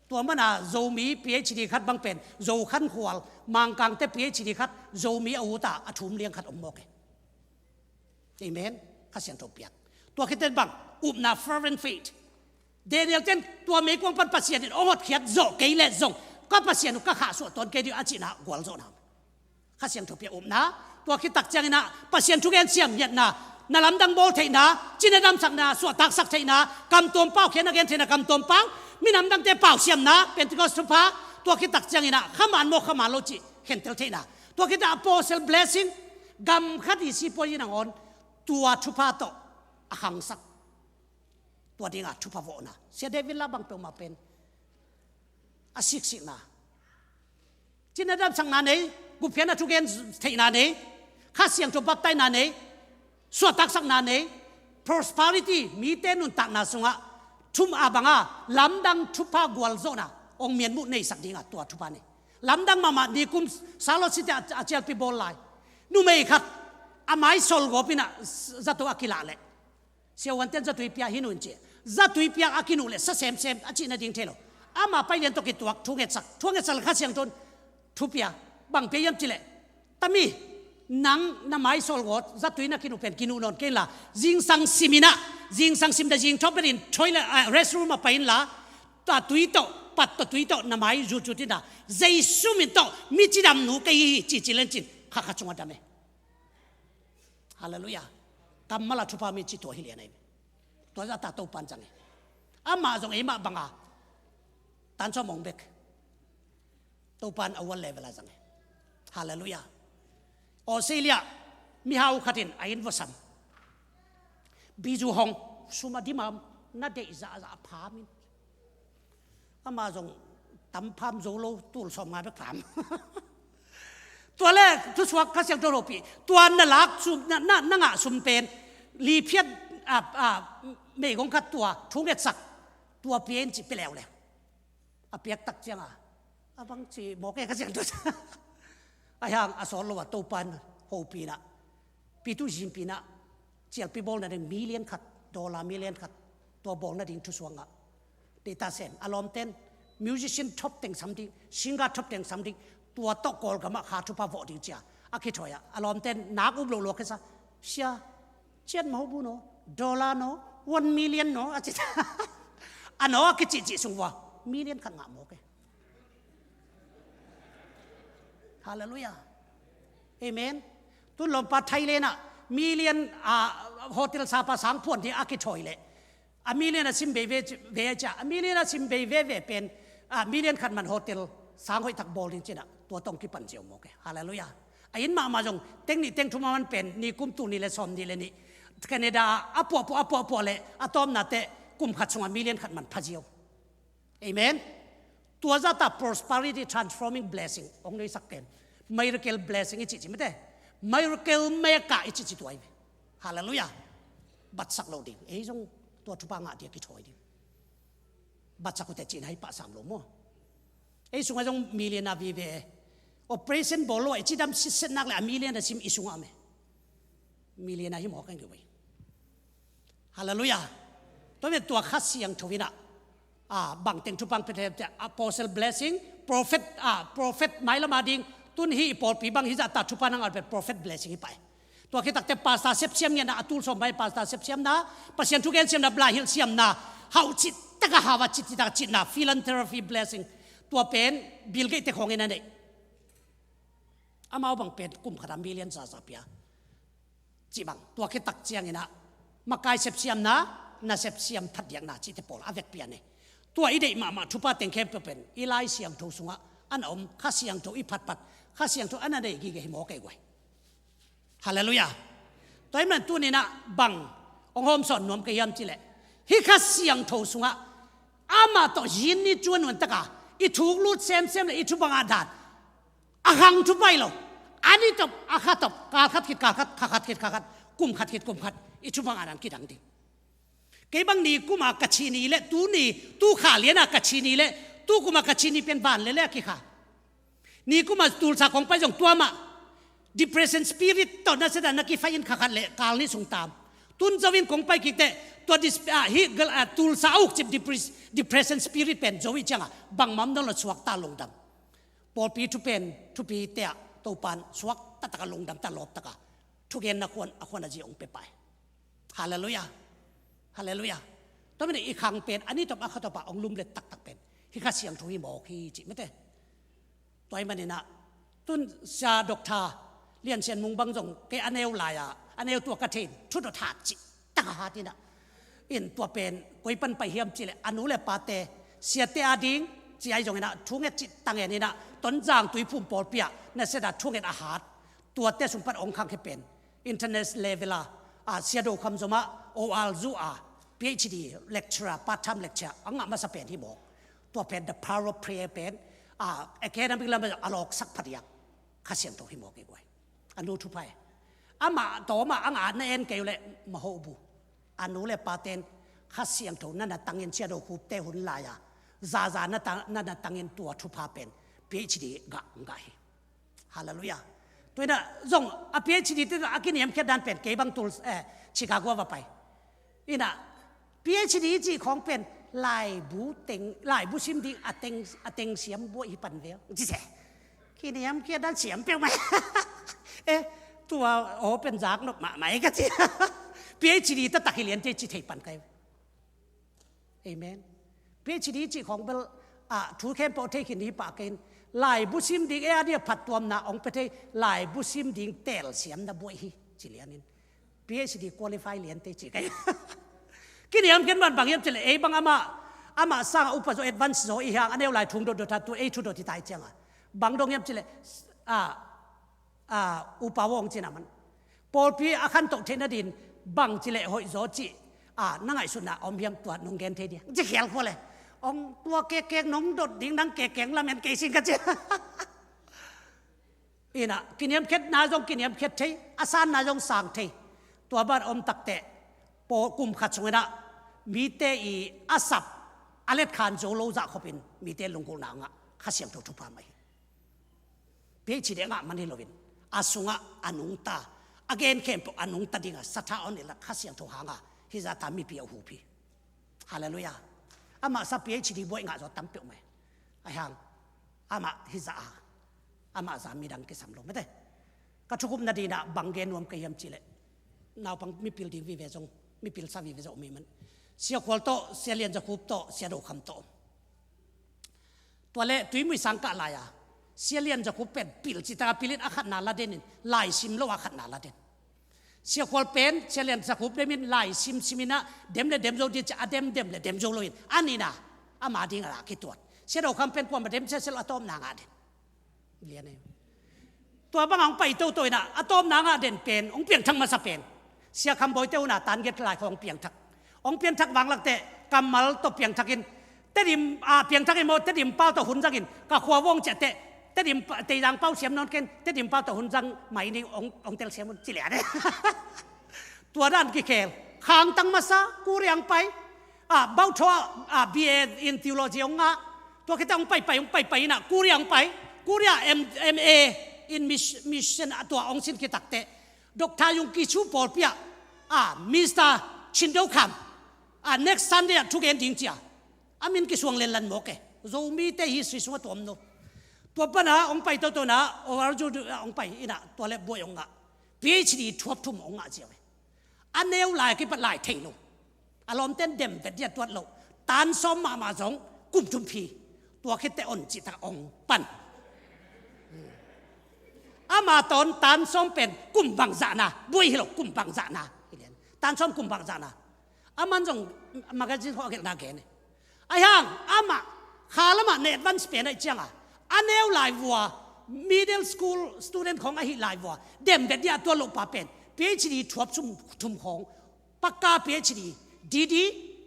Tua mana Zomi PhD khat bang pen Zo Khan Khual, Mangkangte PhD khat, Zomi a uta a thum liang khat om mawk e. Amen. Kha Siangtho piak. Tua khit teh bang, upna, fervent faith. Daniel ten tua meikuang pan Pasian in hong hotkhiat zawh kei leh zong ka Pasian uh ka khahsuah tawn kei ding a cihna gualzawhna. Kha Siangtho piak upna. Tua khit tak ciangin a Pasian thugen siam ngiatna, na lamdang bawl theihna, cina damsakna, suahtaksak theihna, Kamtuam Pau khiatna gen theihna, Kamtuam Pau, minam dangte pau siamna, Pentecost thupha. Tua khit tak ciangin a khaman maw khaman lo cih khentel theihna. Tua khit a apostle blessing, gam khat i sipuai in nangawn tua thupha tawh a khangsak. Tua dingah thupha vawhna. Sia David la bang peuhmah pen a siksikna. Cina damsakna nei, gupkhiatna thugen theihna nei, Kha Siangtho baptaina nei, suahtaksakna nei, prosperity, mite nuntakna sungah thum a banga lamdang thupha gualzawhna hong mianmuh neisak dingah tua thupha nei. Lamdang mahmah nikum Charlotte City a, a cialpi bawl lai. Numei khat a mai sawlgawp in a zato a kilah leh. Siavuanten zatui piak hi nu'n ci. Zatui piak a kinuh leh sa semsem a cih nading thei lo. Ama pai lian tawh kituak thungetsak. Thungetsak leh Kha Siangtho in thu pia. Bang pia hiam cih leh, tami, nang na mai sawlgawp zatui na kinuh pen kinuh nawn kei inla, zingsang sim in a, zingsang sim da zingthawk betin toilet, ah, restroom ah pai inla, tua tui tawh, pat tawh tui tawh na mai zutzut in a, Jesu min tawh mi cidam nu kei hi ci ci leng cin, kha kha cungah dam e. Halleluiah. Kammal a thupha mi ci tua hi lian ahi. Tua zah ta Topan zang hi. Amah zong eimah banga tansawm hong bek. Topan a world level a zang hi. Halleluiah. Australia mihau khatin a inn vawsam. Bizu hong sum a dimam na deih zahzah a phamin. Amah zong tam pham zo lo, tul sawm nga bek pham. Tua le thusuak Kha Siangtho hopih, tua na lak sum, na, na, na ngah sum pen liphiat, a, a, meigong khat tua thu ngetsak, tua pia in ci pia leuleu. A piak tak cianga a bang ci mawk e Kha Siangtho. A hiang a sawt lo a Topan hopihna, pitu zinpihna, cialpi bawlna ding million khat, dollar million khat, tua bawlna ding thusuak ngah. Data sen a lawmten musician top teng sam ding, singer top teng sam ding, tua tawh Kawlgamah Kha Thupha vawh ding cia a kithawi a, a lawmten nak up lo lua kisa, sia, ciat maho bu no, dollar no, one million no a ci. A no a kicihcih sung vua million khat ngah mawk e. Halleluiah. Amen. Tun lawmpa Thailand ah million, a, hotel sapa sang phuan ding a kithawi leh, a million a sim bei ve, ve cia, a million a sim bei veve pen, a, million khat man hotel sang hoih tak bawl ding cinah, tua tawh kipan ziau mawk e. Halleluiah. A inn mahmah zong teng nih teng thum a man pen, ni kum tul nih le sawm nih le nih Canada ah a puahpuah, a puahpuah le a tawpna teh kum khat sungah million khat man pha ziau. Amen. Tua zata prosperity transforming blessing hong neisak ken, miracle blessing i cihcih mate, miracle maker i cihcih tua hi ve. Halleluiah. Batsak lo ding, ei zong tua thupha ngah ding a kithawi ding. Batsak uh teh cihna hi pah sam lo maw. Ei sungah zong million a vive, operation bawl lo a i cidam sitset nak le a million a sim i sungah me, million a hi mawk eng kei vei. Halleluiah. Tua pen tua Kha Siangtho inah, a, bangteng thupha pia thei, apostle blessing, prophet, a, prophet mailam a ding, tun hi i pawlpi bang hi zahta thupha nang a pen prophet blessing hi pah e. Tua khit takteh pastor sepsiam ngiatna, a tul sawm bai pastor sepsiamna, Pasian thugen siamna, Lai hilh siamna, hauh cih taka hau a, cih taka cihna, philanthropy blessing. Tua pen Bill Gates te khawngin a neih. Amau bang pen kum khat a million zaza pia. Cih bang, tua khit tak cianginah makai sepsiamna, nasep siam phatdiakna cihte pawl a vekpi a nei. Tua i deih mahmah thupha teng khempeuh pen i Lai Siangtho sungah a na om, Kha Siangtho i phatphat, Kha Siangtho a na nei gige hi mawk e guai. Halleluiah. Tua hi man tuninah bang hong hawmsawn nuam ka hiam cileh, hih Kha Siangtho sungah amah tawh zin ni cuan nuan taka i thuk lut semsem le i thupha ngah dan a khang thupha hi lo. A ni tawp, a kha tawp, kal khat khit kal khat, kha khat khit kha khat, kum khat khit kum khat, i thupha ngah dan kidang ding. Kei bang ni kuma ka ci ni le tu ni, tu kha liana ka ci ni le tu kuma ka ci ni pen van le le a kikha. Ni kuma tulsa kong pai zong tua mah depression spirit tawh na seta na kifai in kha khat le kal ni sung tam. Tun zo in kong pai kik teh tua dis-, ah, hi gal, ah, tulsa a uk cip depres-, depression spirit pen zo i cianga bangmah om dong lo suakta lungdam. Pawlpi thu pen, thupi te ah Topan suak taktak a lungdam ta lawp taka thugen na khuan, a khuan a zi ong pe pai. Halleluiah. Halleluiah. Tua mene i khang pen a ni tawp a kha tawp a ong lumlet taktak pen hi Kha Siangtho hi mawk hi cih mete. Tua hi maninah tun sia Doctor Lian Sian Mung bang zong kei a neu lai-a a neu tua ka thein thudot hat cih taka hatinah in tua pen koi pan pai hiam cileh a nu le pate siate a ding ci ai zonginah thunget cih tangeninah Tonzang Tuiphum pawlpi ah na seta thunget a hat tuate sung pan ong khang he pen international level a, a, Sia Do Kham Zom ah O R zu a PhD lecturer, part time lecturer a ngah masa pen hi mawk. Tua pen the power of prayer pen, a, academic lam a lawksak phadiak Kha Siangtho hi mawk i guai. A nu thupha e. Amah tawmah a ngah na en kei uh le mahoh bu. A nu le paten Kha Siangtho na na tangin Sia Do Khupte hun lai-a zaza na ta-, na na tangin tua thupha pen PhD gah, gah hi. Halleluiah. Tuina zong a PhD te a kiniamkhiat dan pen kei bang tul, eh, Chicago va pai. Ina PhD cih khawng pen laibu teng, laibu sim ding a teng, a teng siam buai hi pan veu. Ci se. Kiniamkhiat dan siam peuh mai. Eh, tua aw pen zak nop mahmah ka ci. PhD taktak hi lian te ci thei pan kai. Amen. PhD cih khawng bel, ah, thu khempeuh thei khin hi pah kein. Laibu sim ding e a dia phattuamna ong pe thei, laibu sim ding tel siamna buai hi ci lianin PhD qualify liante ci kai. Kiniamkhiat man bang hiam cileh ei bang amah, amah sanga upa zaw advance zaw i hiang a neu lai thung dotdot a tu ei thudot hi tai cianga bang dong hiam cileh, ah, a, upa wawng cina man pawlpi a khantoh theih nadin bang cileh hoih zaw cih, a, na ngaihsutna a om hiam tua nong gen thei dia ci khial khua le. Ong tua kekkek nong dot ding nang kekkek lamen kei sing ka ci. Inah kiniamkhiatna zong kiniamkhiat thei, a sanna zong sang thei. Tua bang om takteh, pawl kum khat sung inah mite i a sap a letkhan zo lo zah khopin mite lunggulhna ngah Kha Siangtho thupha mah hi. PhD a ngah man hi loin, a sungah a nungta, a gen khempeuh a nungta dingah satha on ila Kha Siangtho hanga hih zah ta mipi a hup hi. Halleluiah. Amah sa PhD buai ngah zaw tam peuhmah hi. Ahi hang amah hih zah a, amah zah midang kisam lo mate. Ka thukhupna dinah bang gen nuam ka hiam cihleh, naupang mipil ding vive zong, mipil sa vive zong om hi man. Sia Khual tawh, Sia Lian Za Khup tawh, Sia Do Kham tawh om. Tua le Tuimui sang kah lai-a Sia Lian Za Khup pen pil citaka pilin a khatna la denin, lai sim lo a khatna la den. Sia Khual pen Sia Lian Za Khup demin lai sim simin ah dem le dem zo ding cia, a dem dem le dem zo loin a nihna ama ding a la kituat. Sia Do Kham pen kuamah dem sia sia lo a tawpna ngah den. Lian ei. Tua bangah hong pai toto inah a tawpna ngah den pen hong piangthak masa pen Sia Kham Bawite hun a tan giat lai khawng hong piangthak. Hong piangthak vanglakte kammal tawh piangthakin Tedim, a, piangthak in maw, Tedim pau tawh hun zangin ka khua vawng ciahteh Tedim pa-, Teizang pau siam nawn ken, Tedim pau tawh hun zang mai ning, hong, hong tel siam un ci lian ei. Tua dan kikhel. Khangtang masa Korea hong pai. A, Bauthua, a, B A in theology hong ngah. Tua khita hong paipai, hong paipai inah Korea hong pai. Korea M-, M A in mis-, mission, a, tua hong sin khit takteh Doctor Yung Ki Chu pawlpi ah, a, Mister Chin Do Kham, a, next Sunday ah thugen ding cia a min kisuang lenlan mawk e. Zomite history sungah tua om no. Tua pana hong pai toto na, overseas hong pai inah tua le buai hong ngah. PhD thuap thum hong ngah ziau e. A neu lai kipat lai thei lo. A lawmten dem vet dia tuat lo. Tan sawm mahmah zong kum thum phi. Tua khitte on cihtak hong pan. Ama tawn tan sawm pen kum bangzahna, buai hi lo, kum bangzahna. Tan sawm kum bangzahna. Aman zong magazine khawh a gelhna gen e. Ahi hang amah kha lamah na advance pen ahih cianga, a neu lai vua, middle school student khawng ahih lai vua, dem vet dia a tuat loh pa pen PhD thuap thum, thum khawng, pakka PhD, D D,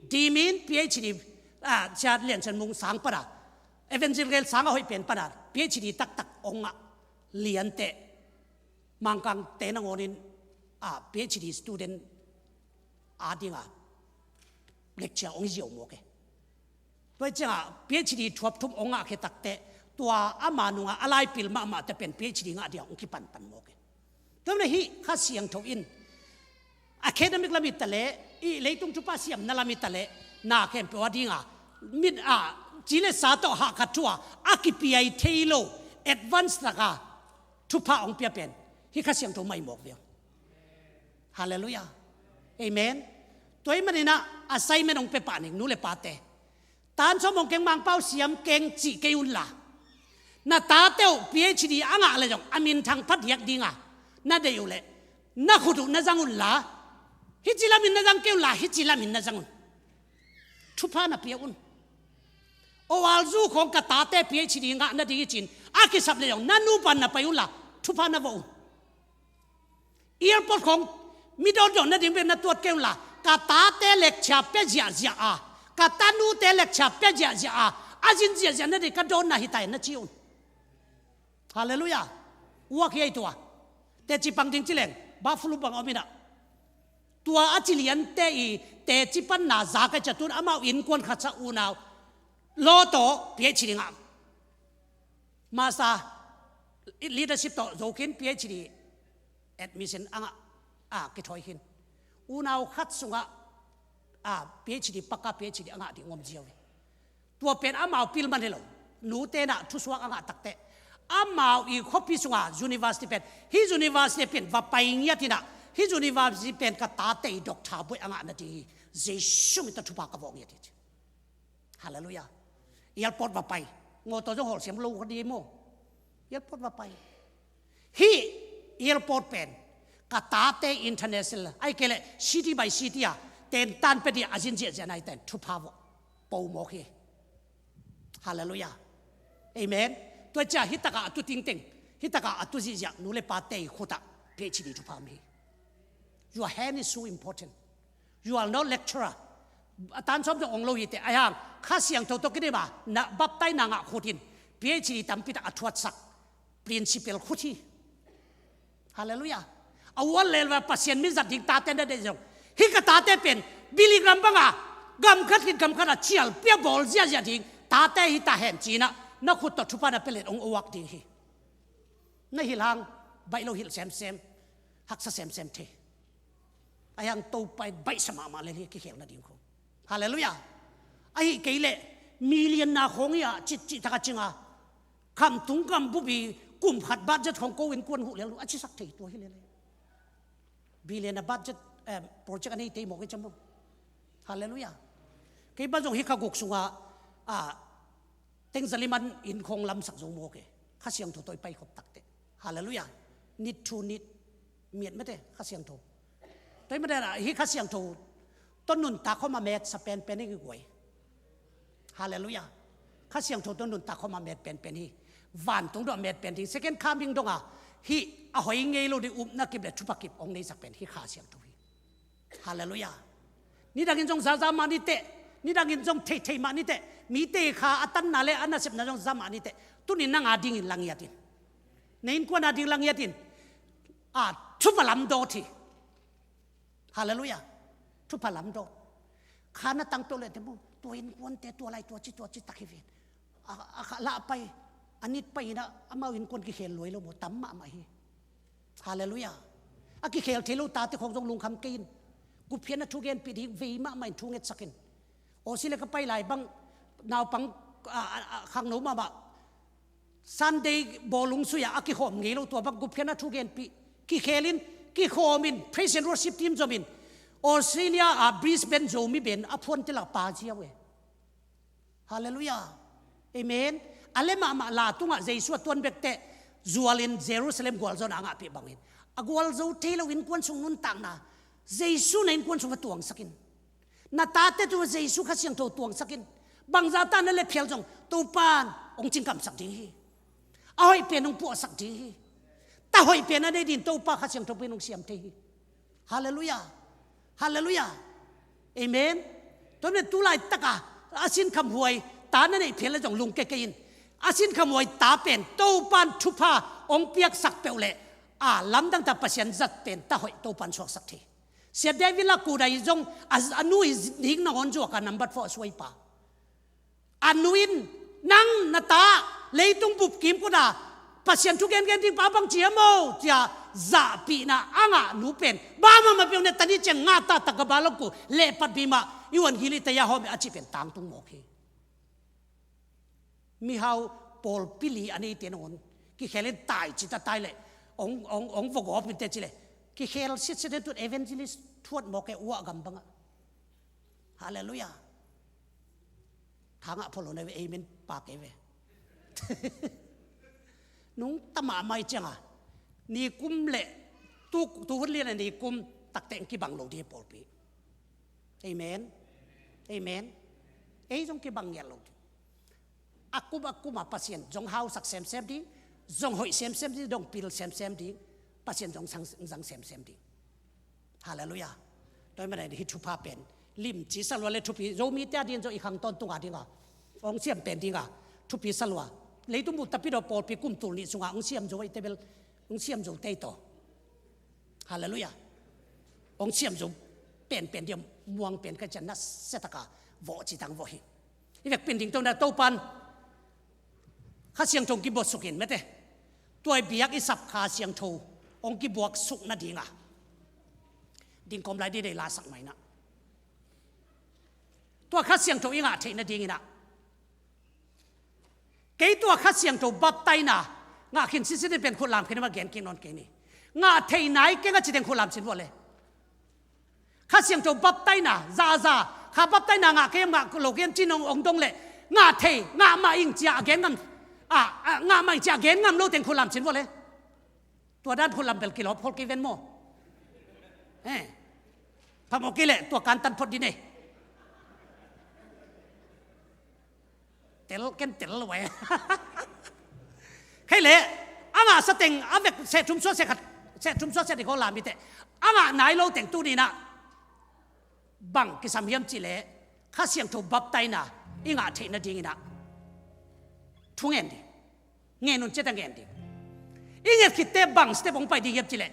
D Min PhD, a, Sia Lian Chan Mung sang pana, evangelical sang a hoih pen pana PhD taktak hong ngah liante. Mangkangte nangawnin, a, PhD student a dinga lecture hong ziau mawk e. Tua ciangah PhD thuap thum hong ngah khit takteh, tua ama nungah a laipil mahmahte pen PhD ngah dia hong kipanpan mawk e. Tua mana hih Kha Siangtho in academic lam hi taleh, i leitung thupha siamna lam hi taleh, na khempeuh a dinga mit a, ci le sa tawh hahkhat thu a, a kipiai thei lo, advance taka thupha hong pia pen hih Kha Siangtho mah hi mawk ve. Halleluiah. Amen. Tua ahih maninah assignment hong pia pah ning, nu le pate. Tan sawm hong keng, Mangpau siam keng cih kei unla, na tate uh PhD a ngah le zong a minthang phadiak dinga na deih uh leh na khut uh na zang unla, hih ci lamin na zang kei unla, hih ci lamin na zang un. Thupha na pia un. Oalzu khawng ka tate PhD ngah nading hi cin a kisap le zong na nupan na pai unla, thupha na vawh un. Airport khawng mi dawndawh nading bek na tuat kei unla, ka tate lecture pia ziahziah a, ka tanute lecture pia ziahziah a, a zin ziahziah nading ka dawnna hi ta in na ci un. Halleluiah. Uak hi ei tua. Teci pang ding ci leng, Buffalo bang om inah, tua a ci liante i teci panna za ka cia tun amau innkuan khat sa unau, law tawh PhD ngah, master leadership tawh zo khin, PhD admission a ngah, a kithawi khin. Unau khat sungah, a, PhD pakka PhD a ngah ding om ziau hi. Tua pen amau pil man hi lo. Nute nah thusuak a ngah takteh, amau i khuapi sunga university pen, hih university pen va pai ngiat inah, hih university pen ka tate i doctor buai a ngah nading hi. Jesu min tawh thupha ka vawh ngiat hi ci. Halleluiah. Airport va pai. Mawtaw zong hawlsiam lo ka di maw. Airport va pai. Hih airport pen ka tate international, ahih kei leh city by city a tentan pia ding a zin ziahziah nai ten thupha vawh po mawk hi. Halleluiah. Amen. Tua cia hih takah a tu tingteng, hih takah a tu zihziah nu le pate i khutah PhD thupha om hi. Your hand is so important. You are not lecturer. A tan sawm zong ong lo hi teh, ahi hang Kha Siangtho tawh kidima na baptai na ngah khut in PhD tampi tak a thuatsak principal khut hi. Halleluiah. A ual lel va Pasian mi zat ding tate na deih zong, hih ka tate pen Billy Graham banga gam khat khit gam khat a cial pia bawl ziahziah ding tate hi ta hen ci-in ah na khut tawh thupha na pia leh hong uak ding hi. Na hilh hang baih lo hilh semsem, haksa semsem thei. Ahi hang Topa in baihsa mahmah lel hi, kikhelna ding khong. Halleluiah. Ahi kei leh million na khong hi a, cih cih tak a cing a, khamtung kambup hi, kum khat budget khong ko innkuan huh lel lo a cisak thei tua hi lel hi. Billion a budget, eh, project a neite mawk hi ciang maw. Halleluiah. Kei bang zong hih kha guk sungah, ah, teng zaliman inn khong lamsak zo mawk e. Kha Siangtho tawh i paikhop takteh. Halleluiah. Nit thu nit miat mate Kha Siangtho. Tua hi mate hih Kha Siangtho tawh nuntak khawm a metsa penpen hi kiguai. Halleluiah. Kha Siangtho tawh nuntak khawm a met penpen hi. Vantung dong a met pen ding, second coming dong a hih a hoi ngei lo ding upna kip le thupha kip hong neisak pen hih Kha Siangtho hi. Halleluiah. Nidangin zong zaza mah niteh, nidangin zong theithei mah niteh, mite kha a tanna le a nasepna zong za mah niteh. Tunin nang a dingin langiat in, na innkuan a ding langiat in, a thupha lamdawt hi. Halleluiah. Thupha lamdawt. Kha na tangpeuh leh te maw, tua innkuante tua lai tua ci tua ci tak hi ven. A, a kha lah pai, a nit pai inah amau innkuan kikhel luai lo maw, tam mahmah hi. Halleluiah. A kikhel thei lo tate khong zong lungkham kei in. Gupkhiatna thugenpih ding vei mahmah in thu ngetsak in. Australia ka pai lai bang naupang, a, a, a, khangno mahmah Sunday bawlung sui-ah a kikhawm ngei lo tua bang gupkhiatna thugenpih. Kikhel in, kikhawm in, praise and worship team zom in. Australia a Brisbane Zomi Ben a phuan tilak pa ziau e. Halleluiah. Amen. A le mahmah la tungah Jesu a tuan bekteh zualin Jerusalem gualzawhna a ngahpih bangin a gualzo thei lo innkuan sung nuntakna Jesu na innkuan sung va tuangsak in. Na tate tu Jesu Kha Siangtho tuangsak in. Bangzah ta na le phial zong Topan hong cingkamsak ding hi. A hoih pen hong puahsak ding hi. Ta hoih pen a nei din Topa Kha Siangtho pen hong siam thei hi. Halleluiah. Halleluiah. Amen. Tua pen tu laitaka a sinkham huai ta na neih phial le zong lungke kei in. A sinkham huai ta pen Topan thupha hong piaksak peuh leh a lamdang ta Pasian zat pen ta hoih Topan suaksak thei. Sia David Lakudai zong a, a nu i ning nangawn zuak a number four a suaipa. A nu in nang na ta leitung bup kimkut a Pasian thu gengen ding pa bang ci hiam aw cia zahpihna a ngah nu pen bamah mah peuh ne tani ciang ngah ta tak ka ba longku lehpat bimah i uan gili taya hawm a cih pen tangtung mawk hi. Mihau pawlpi li a neite nangawn kikhel in tai cita tai leh ong, ong, ong vogawp mite ci leh kikhel sitsit in tut evangelist thuat mawk e uah gam bangah. Halleluiah. Thangah pholo na ve amen pa kei ve. Nungta mahmah i cianga nikum le tu, tuhun lian a nikum takteh kibang lo ding pawlpi. Amen. Amen. Ei zong kibang ngiat lo ding. A kum a kum a Pasian zong hausak semsem ding, zong hoih semsem ding, zong pil semsem ding. Pasian zong sang, zang semsem ding. Halleluiah. Tua hi mana hi thupha pen limci salua le thupi Zomite a ding zong i khang tawntung a dinga hong siam pen dinga thupi salua. Leitung bup tapidaw pawlpi kum tul nih sunga hong siam zo a i tebel hong siam zo tei taw. Halleluiah. Hong siam zo penpen diam muang pen ka cian na setaka vawh citang vawh hi. I vekpin ding tona Topan Kha Siangtho hong kibuaksuk in mete. Tuai biak i sap Kha Siangtho hong kibuaksuk nadinga dingkawm lai didei lasak maina. Tua Kha Siangtho i ngah theih nadingina kei tua Kha Siangtho baptaina ngah khin sisini pen khutlam khin ma gen kik nawn kei ni. Ngah theih nai keng a citeng khutlam sin vua le. Kha Siangtho baptaina zaza kha baptaina ngah kei ngah lo gen cin ong ong dong le ngah thei ngah mah ing cia a gen ngam a, a, ngah mah ing cia a gen ngam lo teng khutlam sin vua le. Tua dan khutlam bel kilawp khol kei ven maw? Eh. Phamawh kei le tua kantan phot din ei. Tel ken tel lo vai. Kei le a ngah sateng a vek seh thum suah seh khat seh thum suah seh dikhaw lam i teh a ngah nai lo teng tuninah bang kisam hiam cih leh Kha Siangtho baptaina i ngah theih nadinginah thu ngen ding. Ngen un ciat a ngen ding. I nget khitteh bang step hong pai ding hiam cih leh,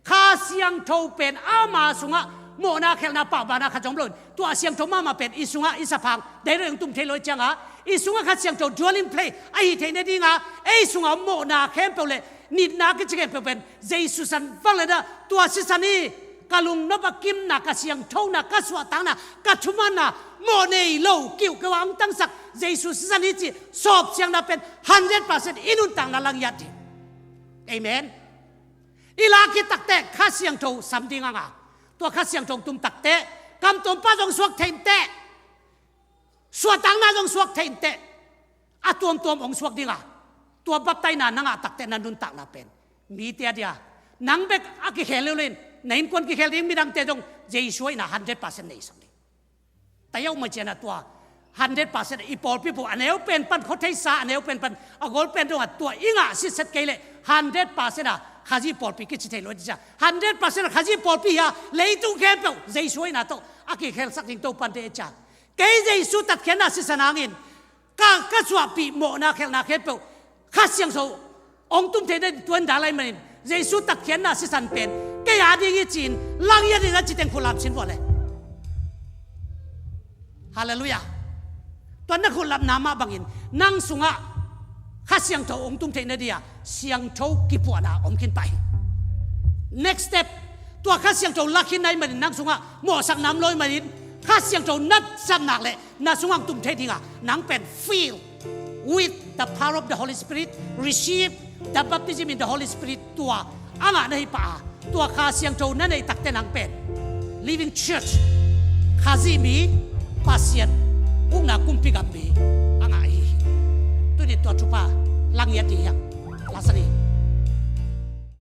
Kha Siangtho pen ama sungah mawhna, khelhna, pahbana khat zong om lo in, tua a siangtho mahmah pen i sungah i saphang direct hong tum thei lo ahih ciangin, i sungah Kha Siangtho dwelling place ahi theihna dingin, ei sungah mawhna khempeuh le nitna kici khempeuh pen Jesu sisan vang leh, tua sisan hi, ka lungnop a kimna, ka siangthona, ka suahtakna, ka thumanna, mawh nei lo kiuhkeuh a hong tangsak Jesu sisan hi cih sawpsiangna pen hundred percent i nuntakna lang hiat hi. Amen. I lak khit takteh Kha Siangtho sam ding a ngah. Tua Kha Siangtho hong tum takteh, kam tuampa zong suak thei inteh, suahtakna zong suak thei inteh, a tuamtuam hong suak ding a, tua baptaina na ngah takteh na nuntakna pen mite a dia, nang bek a kikhel lo in, na innkuan kikhel ding, midangte zong Jesu hoihna hundred percent nei sam ding. Tayau mai ciangin tua hundred percent i pawlpi pu, a neu pen pan khuatheisa, a neu pen pan a gol pen dongah tua i ngah sitset kei leh hundred percent a Khazih pawlpi kici thei lo ding cia. Hundred percent a Khazih pawlpi hi a, leitung khempeuh Jesu hoihna tawh a kikhelsak ding Topa'n deih cia. Kei Jesu tatkhiatna sisan hangin ka, ka suahpih mawhna, khelhna khempeuh Kha Siangtho hong tum theihna ding tua in dalai manin, Jesu tatkhiatna sisan pen kei a ding hi ci-in lang hiat in, a citeng khut lam sin vua le. Halleluiah. Tua na khut lapna mah bangin nang sungah Kha Siangtho hong tum theihna dia siangtho kipuahna om khin pah hi. Next step, tua Kha Siangtho lakhin ahih manin, nang sungah mawhsakna om lo ahih manin, Kha Siangtho na sap nak leh na sungah hong tum thei ding a, nang pen fill with the power of the Holy Spirit, receive the baptism in the Holy Spirit, tua a ngah na hi pah a, tua Kha Siangtho na neih takteh nang pen living church, Khazih mi, Pasian ukna kumpi gam mi a ngah hi. Tuni tua thupha lang hiat ding hi hang. Lasa ni.